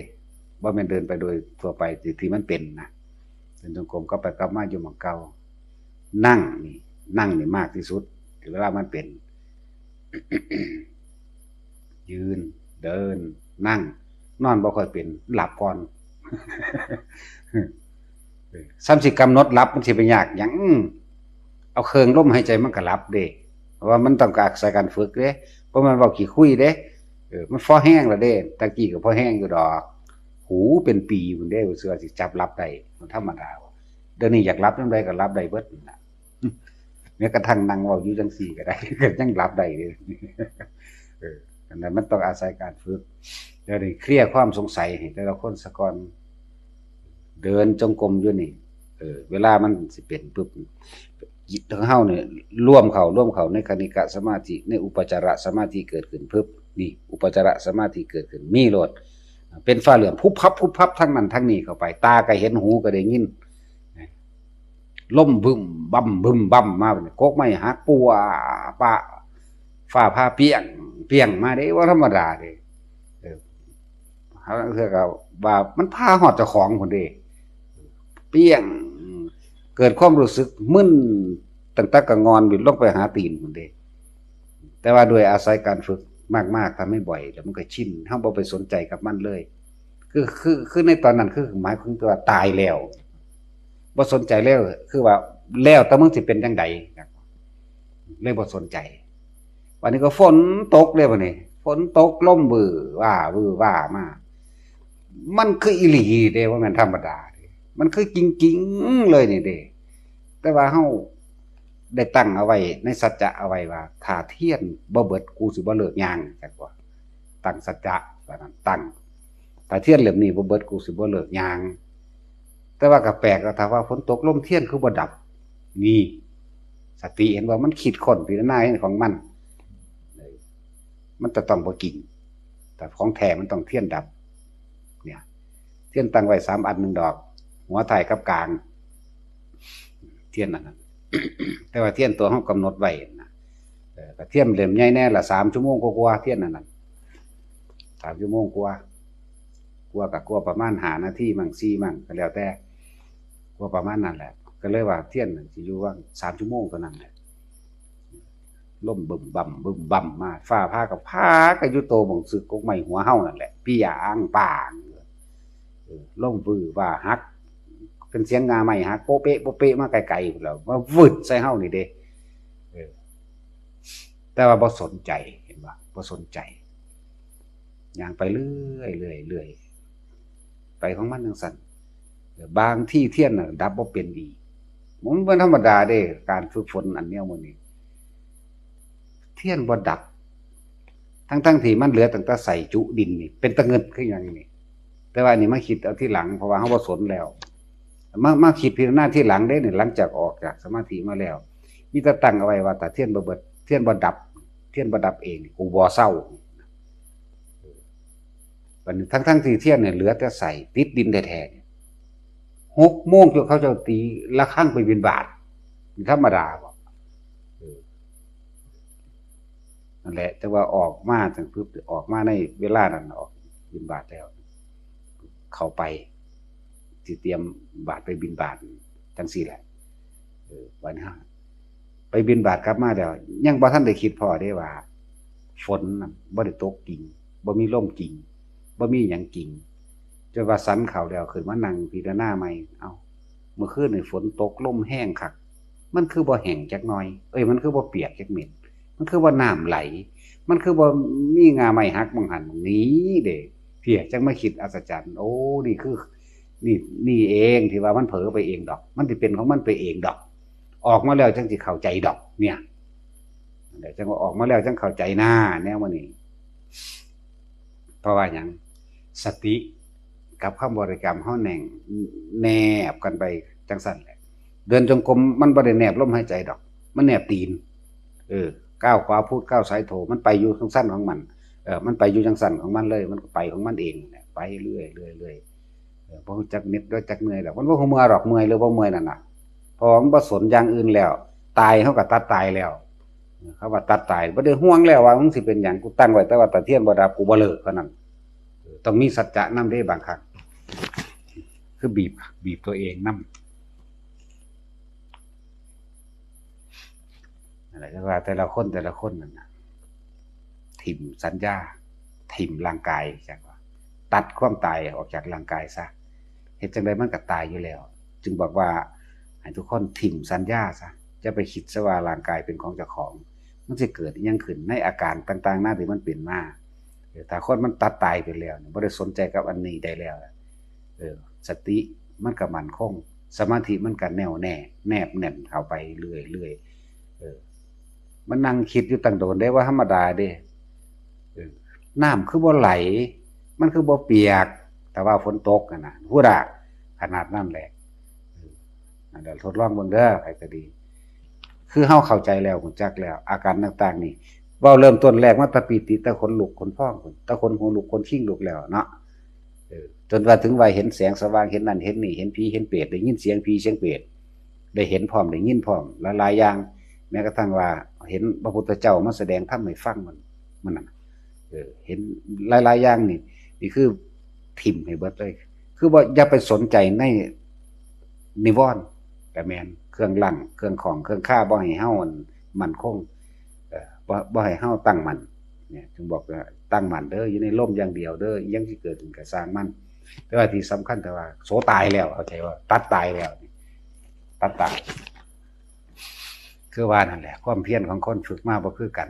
บ่แม่นเดินไปโดยทั่วไปที่ ที่มันเป็นนะ เดินจงกรมกลับไปกลับมาอยู่หม่องเก่า นั่งนี่ นั่งนี่มากที่สุด เวลามันเป็น ยืน เดิน นั่ง นอนบ่ค่อยเป็น หลับก่อน เออ ซ้ำสิกำหนดหลับมันสิไปยากหยัง อืม เอาเครื่องลมหายใจมันก็หลับเด้ เพราะว่ามันต้องอาศัยการฝึกเด้ เพราะมันเว้าขี้คุยเด้ เออ มันพอแฮงแล้วเด้ ตะกี้ก็พอแฮงอยู่ดอก หูเป็นปีพุ้นเด้ เสือสิจับหลับได้ มันธรรมดา เดี๋ยวนี้อยากหลับยามใดก็หลับได้เบิดนั่นล่ะ แม้กระทั่งนั่งเว้าอยู่จังซี่ก็ได้ ก็ยังหลับได้เลย เออ อันนั้นมันต้องอาศัยการฝึก เดี๋ยวนี้เคลียร์ความสงสัยให้แต่ละคนซะก่อน เดินจงกรมอยู่นี่ เออ เวลามันสิเป็นปุ๊บ จิตของเฮาเนี่ย รวมเข้า รวมเข้าในคณิกะสมาธิ ในอุปจารสมาธิเกิดขึ้นปุ๊บ นี่ อุปจารสมาธิเกิดขึ้น มีโลด เป็นฟ้าเหลือง พุบพับ พุบพับ ทั้งนั้นทั้งนี้เข้าไป ตาก็เห็น หูก็ได้ยิน ลมบึ้มบั้ม บึ้มบั้มมา กกไม้หัก ปัวปะ ฟ้าผ่าเปี้ยง เปี้ยงมาเด้ บ่ธรรมดาเด้ เออ เฮาลางเทื่อก็ว่ามันผ่าฮอดเจ้าของพุ้นเด้ เปี้ยง เกิดความรู้สึกมึนตั้งแต่กะงอนบิดลงไปหาตีนพุ้นเด้ แต่ว่าด้วยอาศัยการฝึกมากๆ ทำให้บ่อย แล้วมันก็ชิน เฮาบ่ไปสนใจกับมันเลย คือ คือ คือในตอนนั้นคือหมายความว่าตายแล้ว บ่สนใจแล้ว คือว่าแล้วแต่มึงสิเป็นจั่งใด เลยบ่สนใจ วันนี้ก็ฝนตกเลย วันนี้ ฝนตก ลมวื้อว่า วื้อว่ามา มันคืออีหลีเด้ บ่แม่นธรรมดาเด้ มันคือจริงๆ เลยนี่เด้ แต่ว่าเฮาได้ตั้งเอาไว้ในสัจจะเอาไว้ว่า ถ้าเทียนบ่เบิด กูสิบ่เลิกย่าง จักว่า ตั้งสัจจะว่านั้น ตั้ง ถ้าเทียนเล่มนี้บ่เบิด กูสิบ่เลิกย่าง แต่ว่าก็แปลก ถ้าว่าฝนตกลมเทียนคือบ่ดับ นี่ สติเห็นว่ามันคิดค้นพิจารณาเห็นของมัน เออ มันจะต้องบ่จริง แต่ของแท้มันต้องเทียนดับ เนี่ย เทียนตั้งไว้สามอัน หนึ่งดอก หัวท้ายกับกลาง เทียนอันนั้น แต่ว่าเทียนตัวเฮากำหนดไว้นะ เออ ก็เทียนเล่มใหญ่แน่ละ สามชั่วโมงกว่าๆ เทียนอันนั้น สามชั่วโมงกว่า กว่าก็กว่าประมาณห้านาทีมั้ง สี่มั้ง ก็แล้วแต่ กว่าประมาณนั้นแหละ ก็เลยว่าเทียนน่ะสิอยู่ว่าสามชั่วโมงเท่านั้นแหละ ลมบึ้มบั้ม บึ้มบั้มมา ฟ้าผ่าก็ผ่าก็อยู่โตหม่องซึ่งกกไม้หัวเฮานั่นแหละ เปี้ยงป้าง เออ ลมวื้อว่าหัก เป็นเสียงงาไม้หัก โป๊ะเป๊ะ โป๊ะเป๊ะ มาไกลๆ พุ้นแล้ว มาวืดใส่เฮานี่เด้ เออ แต่ว่าบ่สนใจ เห็นบ่ บ่สนใจ ย่างไปเรื่อยๆ เรื่อยๆ ไปของมันจั่งซั้น เออ บางทีเทียนน่ะดับบ่เป็นอีก มันบ่ธรรมดาเด้ การฝึกฝนอันแนวมื้อนี้ เทียนบ่ดับ ทั้งๆ ที่มันเหลือตั้งแต่ใส่จุดินนี่ เป็นตะงึดคือหยังนี่ แต่ว่าอันนี้มาคิดเอาทีหลัง เพราะว่าเฮาบ่สนแล้ว มา มาคิดพิจารณาทีหลังเด้นี่ หลังจากออกจากสมาธิมาแล้ว มีแต่ตั้งเอาไว้ว่า ถ้าเทียนบ่เบิด เทียนบ่ดับ เทียนบ่ดับเอง กูบ่เซา บัดนี้ทั้งๆ ที่เทียนเนี่ยเหลือแต่ใส่ติดดินแท้ๆ เนี่ย หกโมงจนเขาเจ้าตีระฆังไปบิณฑบาต ธรรมดาบ่ เออ นั่นแหละ แต่ว่าออกมาจั่งปึ๊บ ออกมาในเวลานั้น ออกบิณฑบาตแล้ว เข้าไป สิเตรียมบาตรไปบิณฑบาต จั่งซี้แหละ เออ บัดนี้ไปบิณฑบาตกลับมาแล้ว ยังบ่ทันได้คิดพ้อเด้ว่า ฝนน่ะบ่ได้ตกจริง บ่มีลมจริง บ่มีหยังจริง จนว่าสันข้าวแล้วขึ้นมานั่งพิจารณาใหม่ เอ้า เมื่อคืนนี่ฝนตกลมแฮงคัก มันคือบ่แห้งจักหน่อย เอ้ย มันคือบ่เปียกจักเม็ด มันคือว่าน้ำไหล มันคือบ่มีงาไม้หักหม่องหั้นหม่องนี้เด้ เพียจั่งมาคิดอัศจรรย์ โอ้ นี่คือ นี่ นี่เองที่ว่ามันเผลอไปเองดอก มันสิเป็นของมันไปเองดอก ออกมาแล้วจั่งสิเข้าใจดอก เนี่ย นั่นแหละ จั่งว่าออกมาแล้วจั่งเข้าใจหน้า แนวมื้อนี้ เพราะว่าหยัง สติกับคำบริกรรมเฮาแน่ง แนบกันไปจั่งซั่นแหละ เดินจงกรมมันบ่ได้แนบลมหายใจดอก มันแนบตีน เออ ก้าวขวาพุทธ ก้าวซ้ายโธ มันไปอยู่จั่งซั่นของมัน เออ มันไปอยู่จั่งซั่นของมันเลย มันก็ไปของมันเองนั่นแหละ ไปเรื่อยๆ เรื่อยๆ เออ บ่รู้จักเหน็ด บ่รู้จักเมื่อยดอก มันบ่ฮู้เมื่อยดอก เมื่อยหรือบ่เมื่อยนั่นน่ะ เพราะว่ามันบ่สนอย่างอื่นแล้ว ตายเฮาก็ตัดตายแล้ว เออ เขาว่าตัดตาย บ่ได้ห่วงแล้วว่ามึงสิเป็นหยัง กูตั้งไว้แต่ว่าถ้าเทียนบ่ดับ กูบ่เลิกเท่านั้น เออ ต้องมีสัจจะนำเด้บางครั้ง คือบีบ บีบตัวเองนำ นั่นแหละ แต่ว่าแต่ละคนแต่ละคนนั่นน่ะ ถิ่มสัญญา ถิ่มร่างกาย จักว่า ตัดความตายออกจากร่างกายซะ เฮ็ดจั่งใดมันก็ตายอยู่แล้ว จึงบอกว่าให้ทุกคนถิ่มสัญญาซะ อย่าไปคิดซะว่าร่างกายเป็นของเจ้าของ มันสิเกิดอิหยังขึ้นในอาการต่างๆนานาที่มันเป็นมา เออ ถ้าคนมันตัดตายไปแล้วเนี่ย บ่ได้สนใจกับอันนี้ได้แล้ว เออ สติมันก็มั่นคง สมาธิมันก็แน่วแน่ แนบแน่นเข้าไปเรื่อยๆ เออ มันนั่งคิดอยู่ตั้งโดนได้ ว่าธรรมดาเด้ เออ น้ำคือบ่ไหล มันคือบ่เปียก แต่ว่าฝนตกนั่นน่ะ พูดอะ ขนาดนั้นแหละ เออ นั่นแหละ ทดลองเบิ่งเด้อ ใครก็ดี คือเฮาเข้าใจแล้ว รู้จักแล้ว อาการต่างๆนี่ เว้าเริ่มต้นแรกมาแต่ปีติ แต่ขนลุกขนพอง แต่ขนหัวลุกขนคิงลุกแล้วเนาะ เออ จนว่าถึงวัยเห็นแสงสว่าง เห็นนั่นเห็นนี่ เห็นผีเห็นเปรต ได้ยินเสียงผีเสียงเปรต ได้เห็นพร้อม ได้ยินพร้อม หลายๆอย่าง แม้กระทั่งว่าเห็นพระพุทธเจ้ามาแสดงธรรมให้ฟัง มัน มันน่ะ เออ เห็นหลายๆอย่างนี่ นี่คือถิ่มให้เบิดเลย คือว่าอย่าไปสนใจในนิวรณ์ ก็แม่น เครื่องรั้ง เครื่องข้อง เครื่องคา บ่ให้เฮาอันมั่นคง เอ่อ บ่ บ่ให้เฮาตั้งมั่น เนี่ย จึงบอกว่าตั้งมั่นเด้อ อยู่ในลมอย่างเดียวเด้อ อิหยังสิเกิดขึ้นก็ซ่างมัน แต่ว่าที่สำคัญแต่ว่าโสตายแล้ว เข้าใจว่าตัดตายแล้ว ตัดตาย คือว่านั่นแหละ ความเพียรของคนฝึกมาบ่คือกัน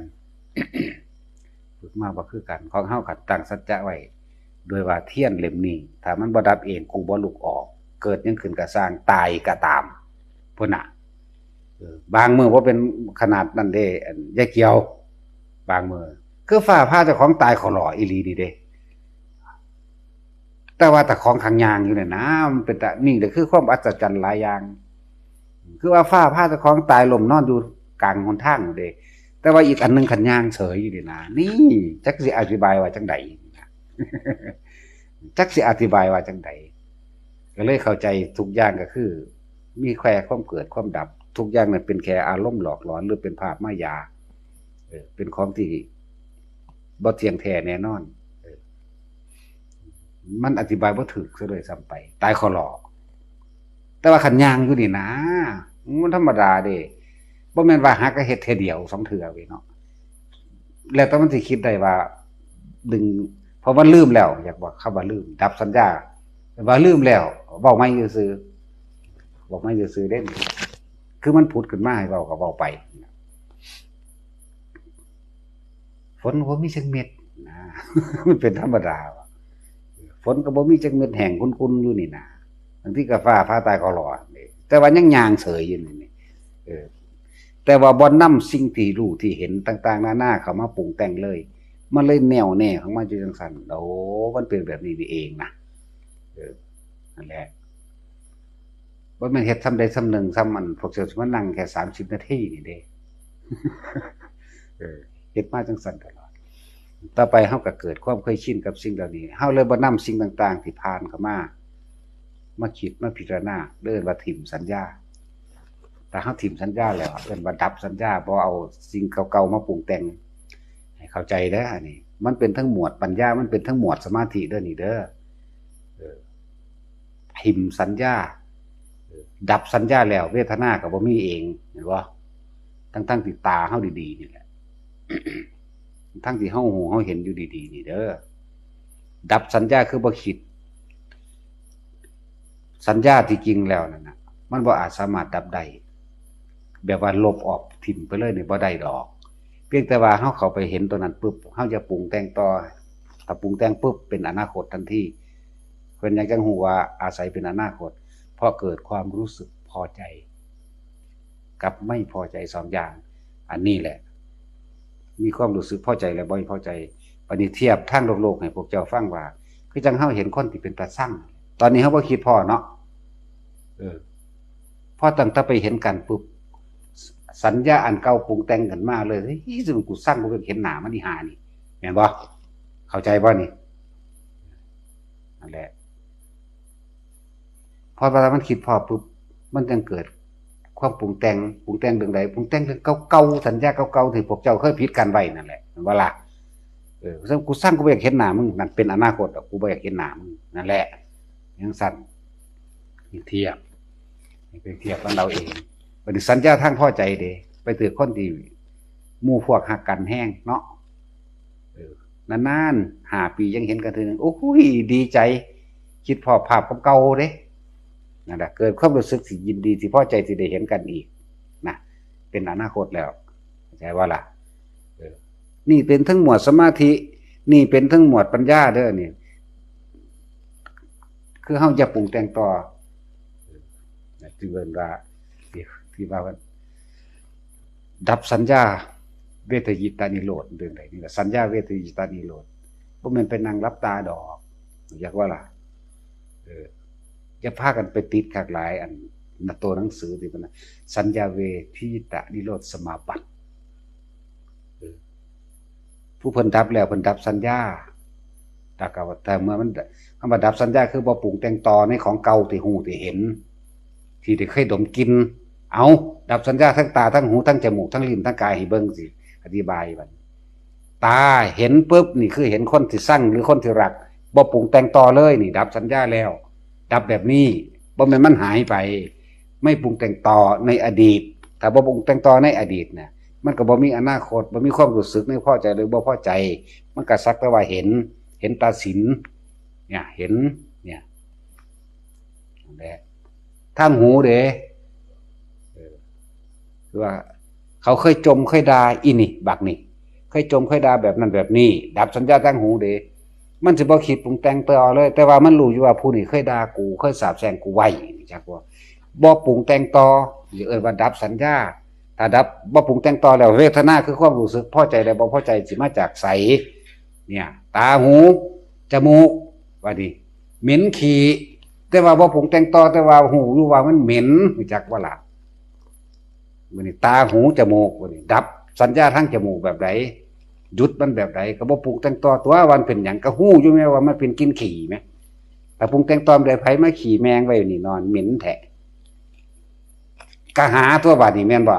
ฝึกมาบ่คือกัน ของเฮาก็ตั้งสัจจะไว้ โดยว่าเทียนเล่มนี้ ถ้ามันบ่ดับเอง กูบ่ลุกออก เกิดหยังขึ้นก็ซ่าง ตายก็ตาม พุ้นน่ะ เออ บางมื้อบ่เป็นขนาดนั้นเด้ อัน ยายเกี่ยว บางมื้อ คือฟ้าผ่าเจ้าของตายขอหล่ออีหลีนี่เด้ แต่ว่าแต่ของข้างย่างอยู่เนี่ยนะ มันเป็นตา นี่แหละคือความอัศจรรย์หลายอย่าง คือว่าฟ้าผ่าเจ้าของตายล้มนอนอยู่กลางหนทางอยู่เด้ แต่ว่าอีกอันหนึ่งขันย่างเฉยอยู่นี่นะ นี่ จักสิอธิบายว่าจังใด จักสิอธิบายว่าจังใด ก็เลยเข้าใจทุกอย่างก็คือ มีแค่ความเกิดความดับ ทุกอย่างนั้นเป็นแค่อารมณ์หลอกหลอน หรือเป็นภาพมายา เออ เป็นของที่บ่เที่ยงแท้แน่นอน เออ มันอธิบายบ่ถูกซะด้วยซ้ำไป ตายขอหลอก แต่ว่าขันย่างอยู่นี่นะ มันธรรมดาเด้ บ่แม่นว่าหักก็เฮ็ดเทื่อเดียวสองเทื่อเว้ยเนาะ แล้วแต่มันสิคิดได้ว่า ดึง เพราะมันลืมแล้ว อยากบอกคำว่าลืม ดับสัญญา ว่าลืมแล้ว เว้าใหม่ซื่อๆ บอกใหม่ซื่อๆเด้ คือมันผุดขึ้นมาให้เว้าก็เว้าไป ฝนบ่มีจักเม็ดนะ มันเป็นธรรมดาว่ะ ฝนก็บ่มีจักเม็ด แห้งคุนๆอยู่นี่นะ บางทีก็ฟ้าผ่าตายก็หลอดนี่ แต่ว่ายังย่างเฉยอยู่นี่ เออ แต่ว่าบ่นำสิ่งที่รู้ที่เห็นต่างๆนานาเข้ามาปรุงแต่งเลย มันเลยแน่วแน่ของมันอยู่จังซั่น โอ้ มันเป็นแบบนี้นี่เองนะ เออ นั่นแหละ บ่แม่นเฮ็ดส่ำใดส่ำหนึ่ง ส่ำอันพวกเจ้าสิมานั่งแค่สามสิบนาทีนี่เด้ เออ เฮ็ดมาจังซั่นตลอด ต่อไปเฮาก็เกิดความเคยชินกับสิ่งเหล่านี้ เฮาเลยบ่นำสิ่งต่างๆที่ผ่านเข้ามา มาคิดมาพิจารณา เอิ้นว่าถิ่มสัญญา ถ้าเฮาถิ่มสัญญาแล้ว เอิ้นว่าดับสัญญา บ่เอาสิ่งเก่าๆมาปรุงแต่ง ให้เข้าใจเด้อ อันนี้ มันเป็นทั้งหมวดปัญญา มันเป็นทั้งหมวดสมาธิเด้อนี่เด้อ เออ ถิ่มสัญญา เออ ดับสัญญาแล้ว เวทนาก็บ่มีเอง เห็นบ่ ทั้งๆที่ตาเฮาดีๆนี่แหละ ทั้งที่เฮาฮู้เฮาเห็นอยู่ดีๆนี่เด้อ ดับสัญญาคือบ่คิด สัญญาที่จริงแล้วนั่นน่ะ มันบ่อาจสามารถดับได้ แบบว่าลบออกถิ่มไปเลยนี่บ่ได้ดอก เพียงแต่ว่าเฮาเข้าไปเห็นตัวนั้นปุ๊บ เฮาจะปรุงแต่งต่อ ถ้าปรุงแต่งปุ๊บ เป็นอนาคตทันที เพิ่นยังจังฮู้ว่าอาศัยเป็นอนาคต เพราะเกิดความรู้สึกพอใจ กับไม่พอใจสองอย่าง อันนี้แหละ มีความรู้สึกพอใจและบ่พอใจ บัดนี้เทียบทางโลกๆให้พวกเจ้าฟังว่า คือจังเฮาเห็นคนที่เป็นตาซัง ตอนนี้เฮาบ่คิดพ้อเนาะ เออ พอตั้งแต่ไปเห็นกันปุ๊บ สัญญาอันเก่าปรุงแต่งขึ้นมาเลย เฮ้ย ซึ่งกูซัง กูอยากเห็นหน้ามัน อีห่านี่ แม่นบ่ เข้าใจบ่นี่ นั่นแหละ พอเวลามันคิดพ้อปุ๊บ มันจังเกิดความปรุงแต่ง ปรุงแต่งเรื่องใด ปรุงแต่งเรื่องเก่าๆ สัญญาเก่าๆ ที่พวกเจ้าเคยผิดกันไว้นั่นแหละ แม่นบ่ล่ะ เออ ซึ่งกูซัง กูบ่อยากเห็นหน้ามึง นั่นเป็นอนาคตดอก กูบ่อยากเห็นหน้ามึง นั่นแหละ จั่งซั้น เทียบ ไปเทียบกับเราเอง บัดนี้สัญญาทางพอใจเด้ ไปถืกคนที่หมู่พวกฮักกันแฮงเนาะ เออ นานๆ ห้าปียังเห็นกันเทื่อหนึ่ง โอ้ย ดีใจ คิดพ้อภาพเก่าๆ เด้ นั่นแหละ เกิดความรู้สึกสิยินดี สิพอใจ สิได้เห็นกันอีกนะ เป็นอนาคตแล้ว เข้าใจบ่ล่ะ เออ นี่เป็นทั้งหมวดสมาธิ นี่เป็นทั้งหมวดปัญญาเด้อนี่ คือเฮาอย่าปรุงแต่งต่อ เออ ที่เอิ้นว่า ที่ ที่ว่า ดับสัญญาเวทยิตานิโรธ เรื่องใดนี่ล่ะ สัญญาเวทยิตานิโรธ บ่แม่นไปนั่งหลับตาดอก อยากว่าล่ะ เออ อย่าพากันไปติดคักหลาย อัน ตัวหนังสือที่มันน่ะ สัญญาเวทยิตานิโรธสมาบัติ เออ ผู้เพิ่นดับแล้ว เพิ่นดับสัญญา แต่ก็ แต่เมื่อมัน คำว่าดับสัญญาคือบ่ปรุงแต่งต่อในของเก่าที่ฮู้ที่เห็น ที่ได้เคยดมกลิ่น เอา ดับสัญญาทั้งตา ทั้งหู ทั้งจมูก ทั้งลิ้น ทั้งกายให้เบิ่งสิ อธิบายบัด ตาเห็นปุ๊บ นี่คือเห็นคนที่ชังหรือคนที่รัก บ่ปรุงแต่งต่อเลย นี่ดับสัญญาแล้ว ดับแบบนี้ บ่แม่นมันหายไป ไม่ปรุงแต่งต่อในอดีต ถ้าบ่ปรุงแต่งต่อในอดีตน่ะ มันก็บ่มีอนาคต บ่มีความรู้สึกในพอใจหรือบ่พอใจ มันก็สักแต่ว่าเห็น เห็นตาสิน เนี่ย เห็น เนี่ย นั่นแหละ ทางหูเด้ เออ คือว่า เขาเคยจมเคยด่าอีนี่ บักนี่ เคยจมเคยด่าแบบนั้นแบบนี้ ดับสัญญาทางหูเด้ มันสิบ่คิดปรุงแต่งต่อเลย แต่ว่ามันรู้อยู่ว่าผู้นี้เคยด่ากู เคยสาปแช่งกูไว้ จักว่า บ่ปรุงแต่งต่อ สิเอิ้นว่าดับสัญญา ถ้าดับ บ่ปรุงแต่งต่อแล้ว เวทนาคือความรู้สึกพอใจและบ่พอใจสิมาจากไส เนี่ย ตา หู จมูก ว่านี่ เหม็นขี้ แต่ว่าบ่ปรุงแต่งต่อ แต่ว่าฮู้อยู่ว่ามันเหม็น รู้จักบ่ล่ะ มื้อนี้ตา หู จมูก มื้อนี้ดับสัญญาทางจมูกแบบใด หยุดมันแบบใด ก็บ่ปรุงแต่งต่อตัว ว่ามันเป็นหยัง ก็ฮู้อยู่แม่ว่ามันเป็นกลิ่นขี้แม่ ถ้าปรุงแต่งต่อแบบใด ไผมาขี้แมงไว้นี่นอนเหม็นแท้ ก็หาตัวบาดนี่แม่นบ่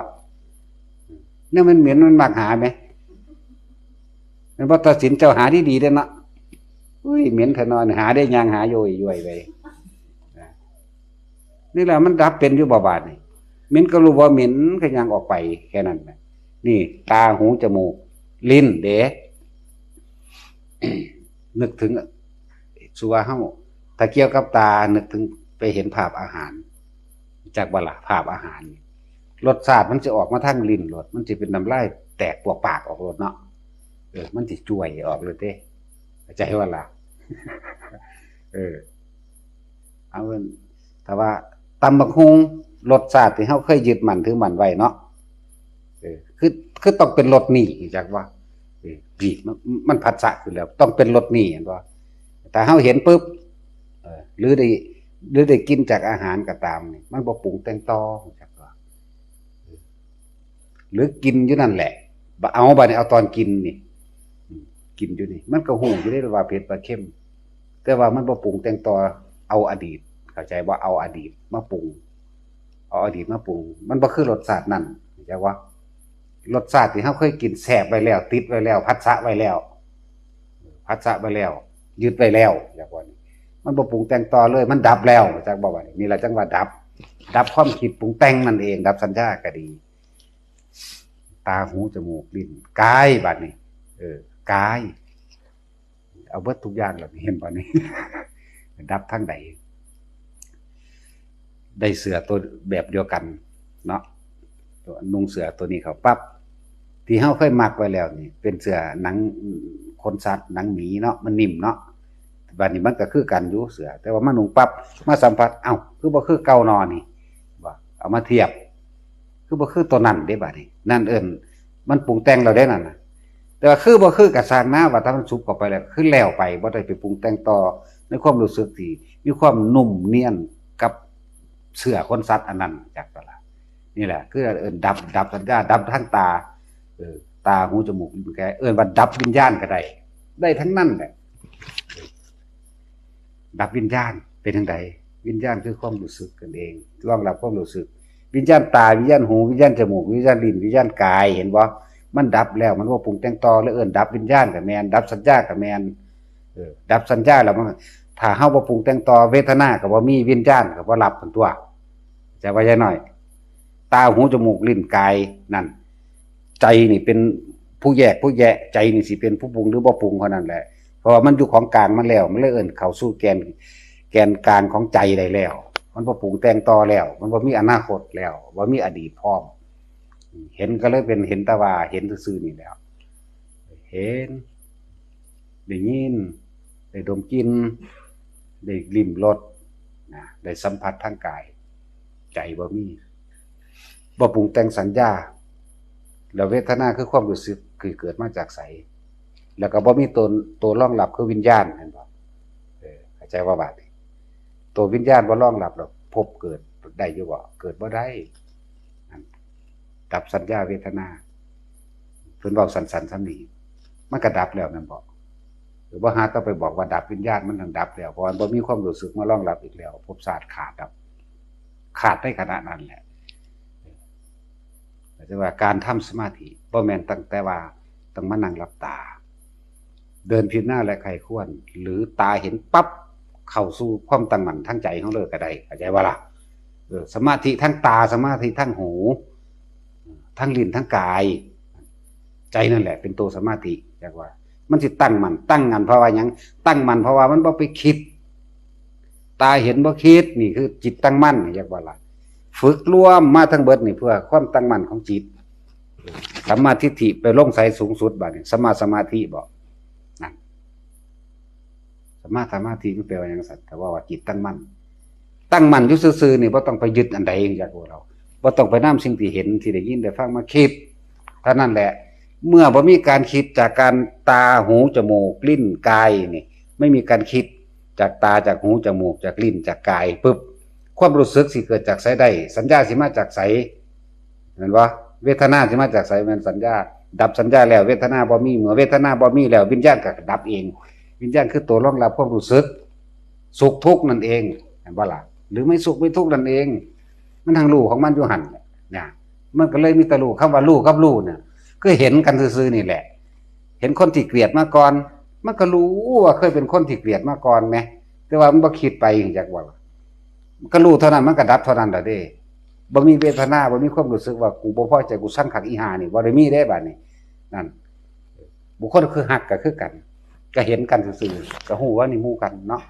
เนี่ยมันเหม็นมันมักหาแม่ แม่นบ่ ตัดสินเจ้าหาดีๆ เด้อเนาะ อุ้ย เหม็นแท้นอน หาได้ย่างหาโยยๆ ไป นี่แหละมันดับเป็นอยู่บ่บาดนี่ เหม็นก็รู้ว่าเหม็นก็ย่างออกไปแค่นั้นน่ะ นี่ ตา หู จมูก ลิ้นเด้ นึกถึง สุว่าเฮา ถ้าเกี่ยวกับตา นึกถึงไปเห็นภาพอาหาร จักบ่ล่ะ ภาพอาหาร รสชาติมันสิออกมาทางลิ้นโลด มันสิเป็นน้ำลายแตกปวกปากออกโลดเนาะ เออ มันสิจ้วยออกเลยเด้ เข้าใจบ่ล่ะ เออ เอาเอิ้น ถ้าว่าตำบักหุ่ง รสชาติที่เฮาเคยยึดมั่นถือมั่นไว้เนาะ เออ คือ คือต้องเป็นรสนี่ จักว่า เออ นี่ มัน มันผัสสะขึ้นแล้ว ต้องเป็นรสนี่ เห็นบ่ ถ้าเฮาเห็นปุ๊บ เออ หรือได้ หรือได้กินจากอาหารก็ตามนี่ มันบ่ปรุงแต่งต่อ จักว่า หรือกินอยู่นั่นแหละ บ่เอา บัดนี้เอาตอนกินนี่ อืม กินอยู่นี่ มันก็ฮู้อยู่เด้ว่าเผ็ดว่าเค็ม แต่ว่ามันบ่ปรุงแต่งต่อ เอาอดีต เข้าใจบ่ เอาอดีตมาปรุง เอาอดีตมาปรุง มันบ่คือรสชาตินั่น เข้าใจบ่ รสชาติที่เฮาเคยกินแซ่บไว้แล้ว ติดไว้แล้ว ผัสสะไว้แล้ว ผัสสะไว้แล้ว ยึดไว้แล้ว จักว่านี่ มันบ่ปรุงแต่งต่อเลย มันดับแล้ว จักบ่ว่านี่ นี่ล่ะจั่งว่าดับ ดับความคิดปรุงแต่งนั่นเอง ดับสัญญาก็ดี ตา หู จมูก ลิ้น กาย บัดนี้ เออ กาย เอาเบิดทุกอย่างแล้วนี่ เห็นบ่นี่ ดับทางใด ได้เสื้อตัวแบบเดียวกันเนาะ ตัว นุ่งเสื้อตัวนี้เข้าปั๊บ ที่เฮาเคยมักไว้แล้วนี่ เป็นเสื้อหนังขนสัตว์ หนังหมีเนาะ มันนิ่มเนาะ บัดนี้มันก็คือกันอยู่เสื้อ แต่ว่ามานุ่งปั๊บ มาสัมผัส เอ้า คือบ่คือเก่าน้อนี่ ว่า เอามาเทียบ คือบ่คือตัวนั้นเด้บัดนี้ นั่นเอิ้น มันปรุงแต่งแล้วเด้นั่นน่ะ แต่ว่าคือบ่คือก็ซ่างนะ ว่าถ้ามันสุกเข้าไปแล้ว คือแล้วไป บ่ได้ไปปรุงแต่งต่อ ในความรู้สึกที่มีความนุ่มเนียนกับเสื้อขนสัตว์อันนั้น จักบ่ล่ะ นี่แหละ คือเอิ้นดับ ดับสัญญา ดับทางตา เออ ตา หู จมูก ลิ้น กาย เอิ้นว่าดับวิญญาณก็ได้ ได้ทั้งนั้นแหละ ดับวิญญาณเป็นจั่งใด วิญญาณคือความรู้สึกนั่นเอง รองรับความรู้สึก วิญญาณตา วิญญาณหู วิญญาณจมูก วิญญาณลิ้น วิญญาณกาย เห็นบ่ มันดับแล้ว มันบ่ปรุงแต่งต่อ เลยเอิ้นดับวิญญาณก็แม่น ดับสัญญาก็แม่น เออ ดับสัญญาแล้วมัน ถ้าเฮาบ่ปรุงแต่งต่อ เวทนาก็บ่มี วิญญาณก็บ่รับ หั่นตั๊ว จะว่าอย่างน้อย ตา หู จมูก ลิ้น กาย นั่น ใจนี่เป็นผู้แยกผู้แยะ ใจนี่สิเป็นผู้ปรุงหรือบ่ปรุงเท่านั้นแหละ เพราะว่ามันอยู่ของกลางมันแล้ว มันเลยเอิ้นเข้าสู่แกน แกนกลางของใจได้แล้ว มันบ่ปรุงแต่งต่อแล้ว มันบ่มีอนาคตแล้ว บ่มีอดีตพร้อม เห็นก็เลยเป็นเห็นแต่ว่าเห็นซื่อๆนี่แหละ เห็น ได้ยิน ได้ดมกลิ่น ได้ลิ้มรส นะ ได้สัมผัสทางกาย ใจบ่มี บ่ปรุงแต่งสัญญา แล้วเวทนาคือความรู้สึกคือเกิดมาจากไส แล้วก็บ่มีตัว ตัวรองรับคือวิญญาณ เห็นบ่ เออ เข้าใจว่าบาดนี้ ตัววิญญาณบ่รองรับแล้วภพเกิดได้อยู่บ่ เกิดบ่ได้ นั่น ดับสัญญาเวทนา เพิ่นเว้าสั้นๆส่ำนี้ มันก็ดับแล้วแม่นบ่ หรือว่าหาต้องไปบอกว่าดับ วิญญาณมันนั่นดับแล้ว เพราะว่าบ่มีความรู้สึกมารองรับอีกแล้ว ภพชาติขาดครับ ขาดในขณะนั้นแหละ แต่ว่าการทำสมาธิบ่แม่นตั้งแต่ว่าต้องมานั่งหลับตา เดินพิจารณาและใคร่ครวญ หรือตาเห็นปั๊บเข้าสู่ความตั้งมั่นทางใจของเราเลยก็ได้ เข้าใจบ่ล่ะ เออ สมาธิทั้งตา สมาธิทั้งหู ทั้งลิ้น ทั้งกาย ใจนั่นแหละเป็นตัวสมาธิ จักว่า มันสิตั้งมั่น ตั้งมั่นเพราะว่าหยัง ตั้งมั่นเพราะว่ามันบ่ไปคิด ตาเห็นบ่คิด นี่คือจิตตั้งมั่น จักว่าล่ะ ฝึกรวมมาทั้งเบิดนี่เพื่อความตั้งมั่นของจิต สัมมาทิฏฐิไปลงใสสูงสุด บาดนี้ สัมมาสมาธิบ่ นั่น สัมมาสมาธิมันแปลว่าหยังซั่น แต่ว่า ว่าจิตตั้งมั่น ตั้งมั่นอยู่ซื่อๆนี่ บ่ต้องไปยึดอันใด จักว่าเรา บ่ต้องไปนำสิ่งที่เห็น ที่ได้ยิน ได้ฟังมาคิด เท่านั้นแหละ เมื่อบ่มีการคิดจากการตา หู จมูก ลิ้น กายนี่ ไม่มีการคิดจากตา จากหู จมูก จากลิ้น จากกายปุ๊บ ความรู้สึกสิเกิดจากไสได้ สัญญาสิมาจากไส แม่นบ่ เวทนาสิมาจากไส แม่นสัญญา ดับสัญญาแล้ว เวทนาบ่มี เมื่อเวทนาบ่มีแล้ว วิญญาณก็ดับเอง วิญญาณคือตัวรองรับความรู้สึก สุขทุกข์นั่นเอง เห็นบ่ล่ะ หรือไม่สุขไม่ทุกข์นั่นเอง มันทั้งรู้ของมันอยู่หั่นแหละ เนี่ย มันก็เลยมีแต่รู้ คำว่ารู้กับรู้เนี่ย คือเห็นกันซื่อๆนี่แหละ เห็นคนที่เกลียดมาก่อน มันก็รู้ว่าเคยเป็นคนที่เกลียดมาก่อนแหม แต่ว่ามันบ่คิดไป จักว่าล่ะ มันก็รู้เท่านั้น มันก็ดับเท่านั้นล่ะเด้ บ่มีเวทนา บ่มีความรู้สึกว่ากูบ่พอใจ กูซังคักอีห่านี่ บ่ได้มีเด้ บาดนี้ นั่น บุคคลคือฮักก็คือกัน ก็เห็นกันซื่อๆ ก็ฮู้ว่านี่หมู่กันเนาะ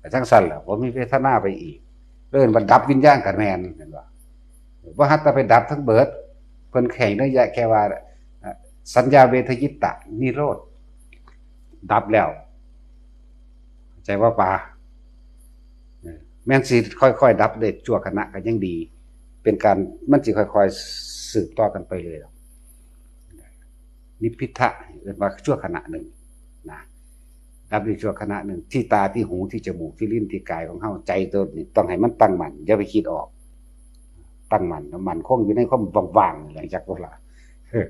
ก็จั่งซั่นล่ะ บ่มีเวทนาไปอีก เอิ้นว่าดับวิญญาณก็แม่น เห็นบ่ บ่ฮัดแต่ไปดับทั้งเบิด เพิ่นแค่นัยยะแค่ว่า เอ่อ สัญญาเวทยิตตะนิโรธ ดับแล้ว ใจว่าปา เออ แม่นสิค่อยๆดับได้ชั่วขณะก็ยังดี เป็นการ มันสิค่อยๆสืบต่อกันไปเลยดอก นิพพิทะ เอิ้นว่าชั่วขณะหนึ่งนะ ดับได้ชั่วขณะหนึ่ง ที่ตา ที่หู ที่จมูก ที่ลิ้น ที่กายของเฮา ใจตัวนี้ต้องให้มันตั้งมั่น อย่าไปคิดออก ตั้งมั่น มั่นคงอยู่ในความว่างๆ หลังจากพวกละ เออ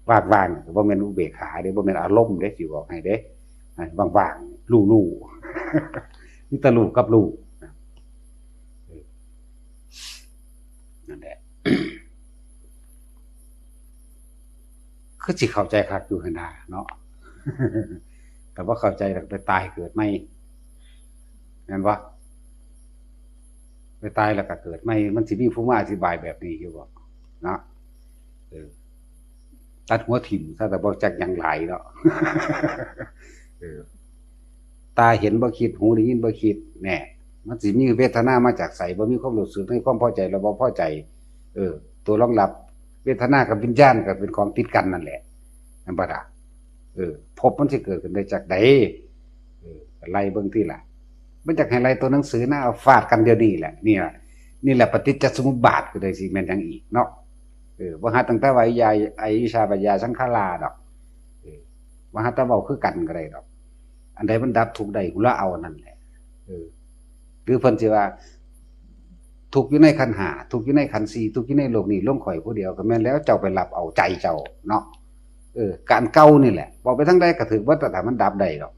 ว่างๆ บ่แม่นอุเบกขาเด้ บ่แม่นอารมณ์เด้ สิบอกให้เด้ ว่างๆ ลู่ๆ มีแต่ลู่กับลู่ เออ นั่นแหละ คือสิเข้าใจคักอยู่หั่นน่ะเนาะ แต่ว่าเข้าใจแล้วไปตายเกิดใหม่ แม่นบ่ ไปตายแล้วก็เกิดใหม่ มันสิมีผู้มาอธิบายแบบนี้อยู่บ่ เนาะ เออ ตัดหัวถิ่มซะ แต่บ่จักหยังหลายเนาะ เออ ตาเห็นบ่คิด หูได้ยินบ่คิด แน่ มันสิมีเวทนามาจากไส บ่มีความรู้สึกในความพอใจและบ่พอใจ เออ ตัวรองรับ เวทนากับวิญญาณก็เป็นของติดกันนั่นแหละ แม่นบ่ล่ะ เออ ภพมันสิเกิดขึ้นได้จากใด เออ ไล่เบิ่งติล่ะ มันอยากให้ไล่ตัวหนังสือนะ เอาฟาดกันเดี๋ยวนี้แหละ นี่แหละ นี่แหละปฏิจจสมุปบาท คือได้สิแม่นหยังอีกเนาะ เออ บ่หาตั้งแต่ว่าอายา อวิชชาปัจจยาสังขาราดอก เออ บ่หาแต่เว้าคือกันก็ได้ดอก อันใดมันดับทุกข์ได้ ละเอานั่นแหละ เออ หรือเพิ่นสิว่า ทุกข์อยู่ในขันธ์ห้า ทุกข์อยู่ในขันธ์สี่ ทุกข์อยู่ในโลกนี้ ลงข่อยผู้เดียว ก็แม่นแล้ว เจ้าไปรับเอาใจเจ้าเนาะ เออ การเก่านี่แหละ เว้าไปทางใดก็ถืกเบิด ถ้ามันดับได้ดอก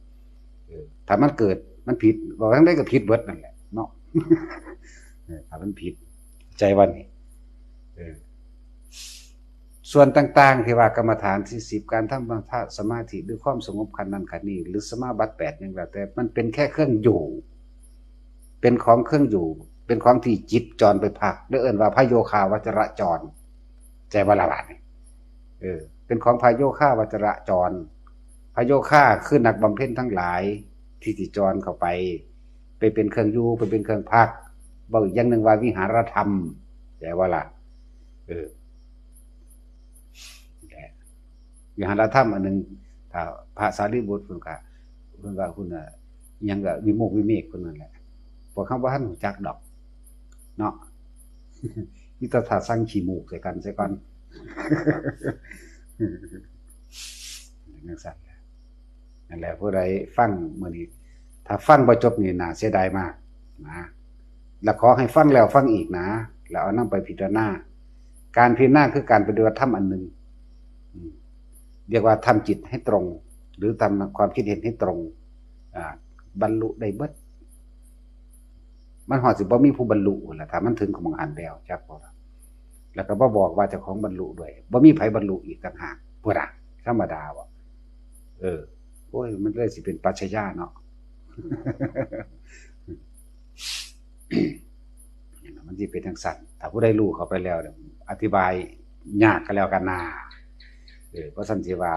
เออ ถ้ามันเกิด มันผิด เว้าไปทางใดก็ผิดเบิดนั่นแหละเนาะ เออ ถ้ามันผิด ใจว่านี่ เออ ส่วนต่างๆ ที่ว่ากรรมฐานสี่สิบ การทำสมาธิหรือความสงบขั้นนั้นขั้นนี้ หรือสมาบัติแปดหยังแล้วแต่ มันเป็นแค่เครื่องอยู่ เป็นของเครื่องอยู่ เป็นของที่จิตจรไปพัก เรียกเอิ้นว่าพระโยคาวจรจร ใจว่าละบาดนี่ เออ เป็นของพระโยคาวจรจร พระโยคาคือนักบำเพ็ญทั้งหลายที่สิจรเข้าไป ไปเป็นเครื่องอยู่ ไปเป็นเครื่องพัก เว้าอีกอย่างหนึ่งว่าวิหารธรรม ใจว่าละ เออ วิหารธรรมอันหนึ่ง ถ้าพระสารีบุตรเพิ่นก็ เพิ่นก็ เพิ่นน่ะ อิหยังก็วิโมกข์วิเวกเพิ่นนั่นแหละ พวกเฮาบ่ทันรู้จักดอก เนาะ มีแต่ถ้าสั่งขี้มูกใส่กันซะก่อน จังซั่นแหละ นั่นแหละ ผู้ใดฟังมื้อนี้ ถ้าฟังบ่จบนี่น่าเสียดายมากนะ และขอให้ฟังแล้วฟังอีกนะ แล้วเอานำไปพิจารณา การพิจารณาคือการปฏิบัติธรรมอันหนึ่ง อืม เรียกว่าทำจิตให้ตรง หรือทำความคิดเห็นให้ตรง อ่า บรรลุได้เบิด มันฮอดสิบ่มีผู้บรรลุล่ะ ถ้ามันถึงของหม่องหั้นแล้ว จักบ่ล่ะ แล้วก็บ่บอกว่าเจ้าของบรรลุด้วย บ่มีไผบรรลุอีกต่างหาก พุ้นน่ะ ธรรมดาบ่ เออ โอ้ย มันเลยสิเป็นปรัชญาเนาะ มันสิเป็นจังซั่น ถ้าผู้ใดรู้เข้าไปแล้วเนี่ย อธิบายยากก็แล้วกันนา เออ เพราะซั่นสิว่า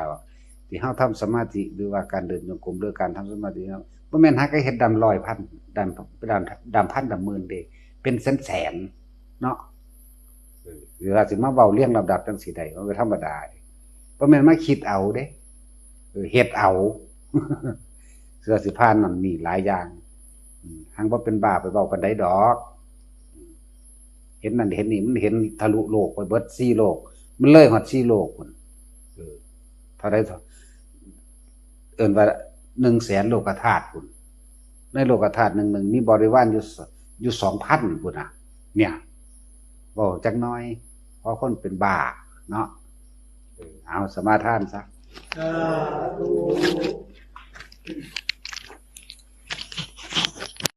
ที่เฮาทำสมาธิ หรือว่าการเดินจงกรม หรือการทำสมาธิเนาะ บ่แม่นหาก็เฮ็ดดำร้อยพัน ดำ ดำ ดำพันดำหมื่นเด้ เป็นแสนๆ เนาะ เออ หรือว่าสิมาเว้าเรียงลำดับจังซี่ได้ มันก็ธรรมดาเด้ บ่แม่นมาคิดเอาเด้ เออ เฮ็ดเอา เพื่อสิผ่านนั่นนี่หลายอย่าง อืม หังบ่เป็นบ้าไปเว้าปานใดดอก เห็นนั่นเห็นนี่ มันเห็นทะลุโลกไปเบิดสี่โลก มันเลยฮอดสี่โลกพุ้น เออ เท่าใด เอิ้นว่าหนึ่งแสนโลกธาตุพุ้น ในโลกธาตุหนึ่งหนึ่งมีบริวารอยู่ส- อยู่สองพันพุ้นน่ะ เนี่ย เว้าจักหน่อย เพราะคนเป็นบ้าเนาะ เออ เอาสมาทานซะ สาธุ ส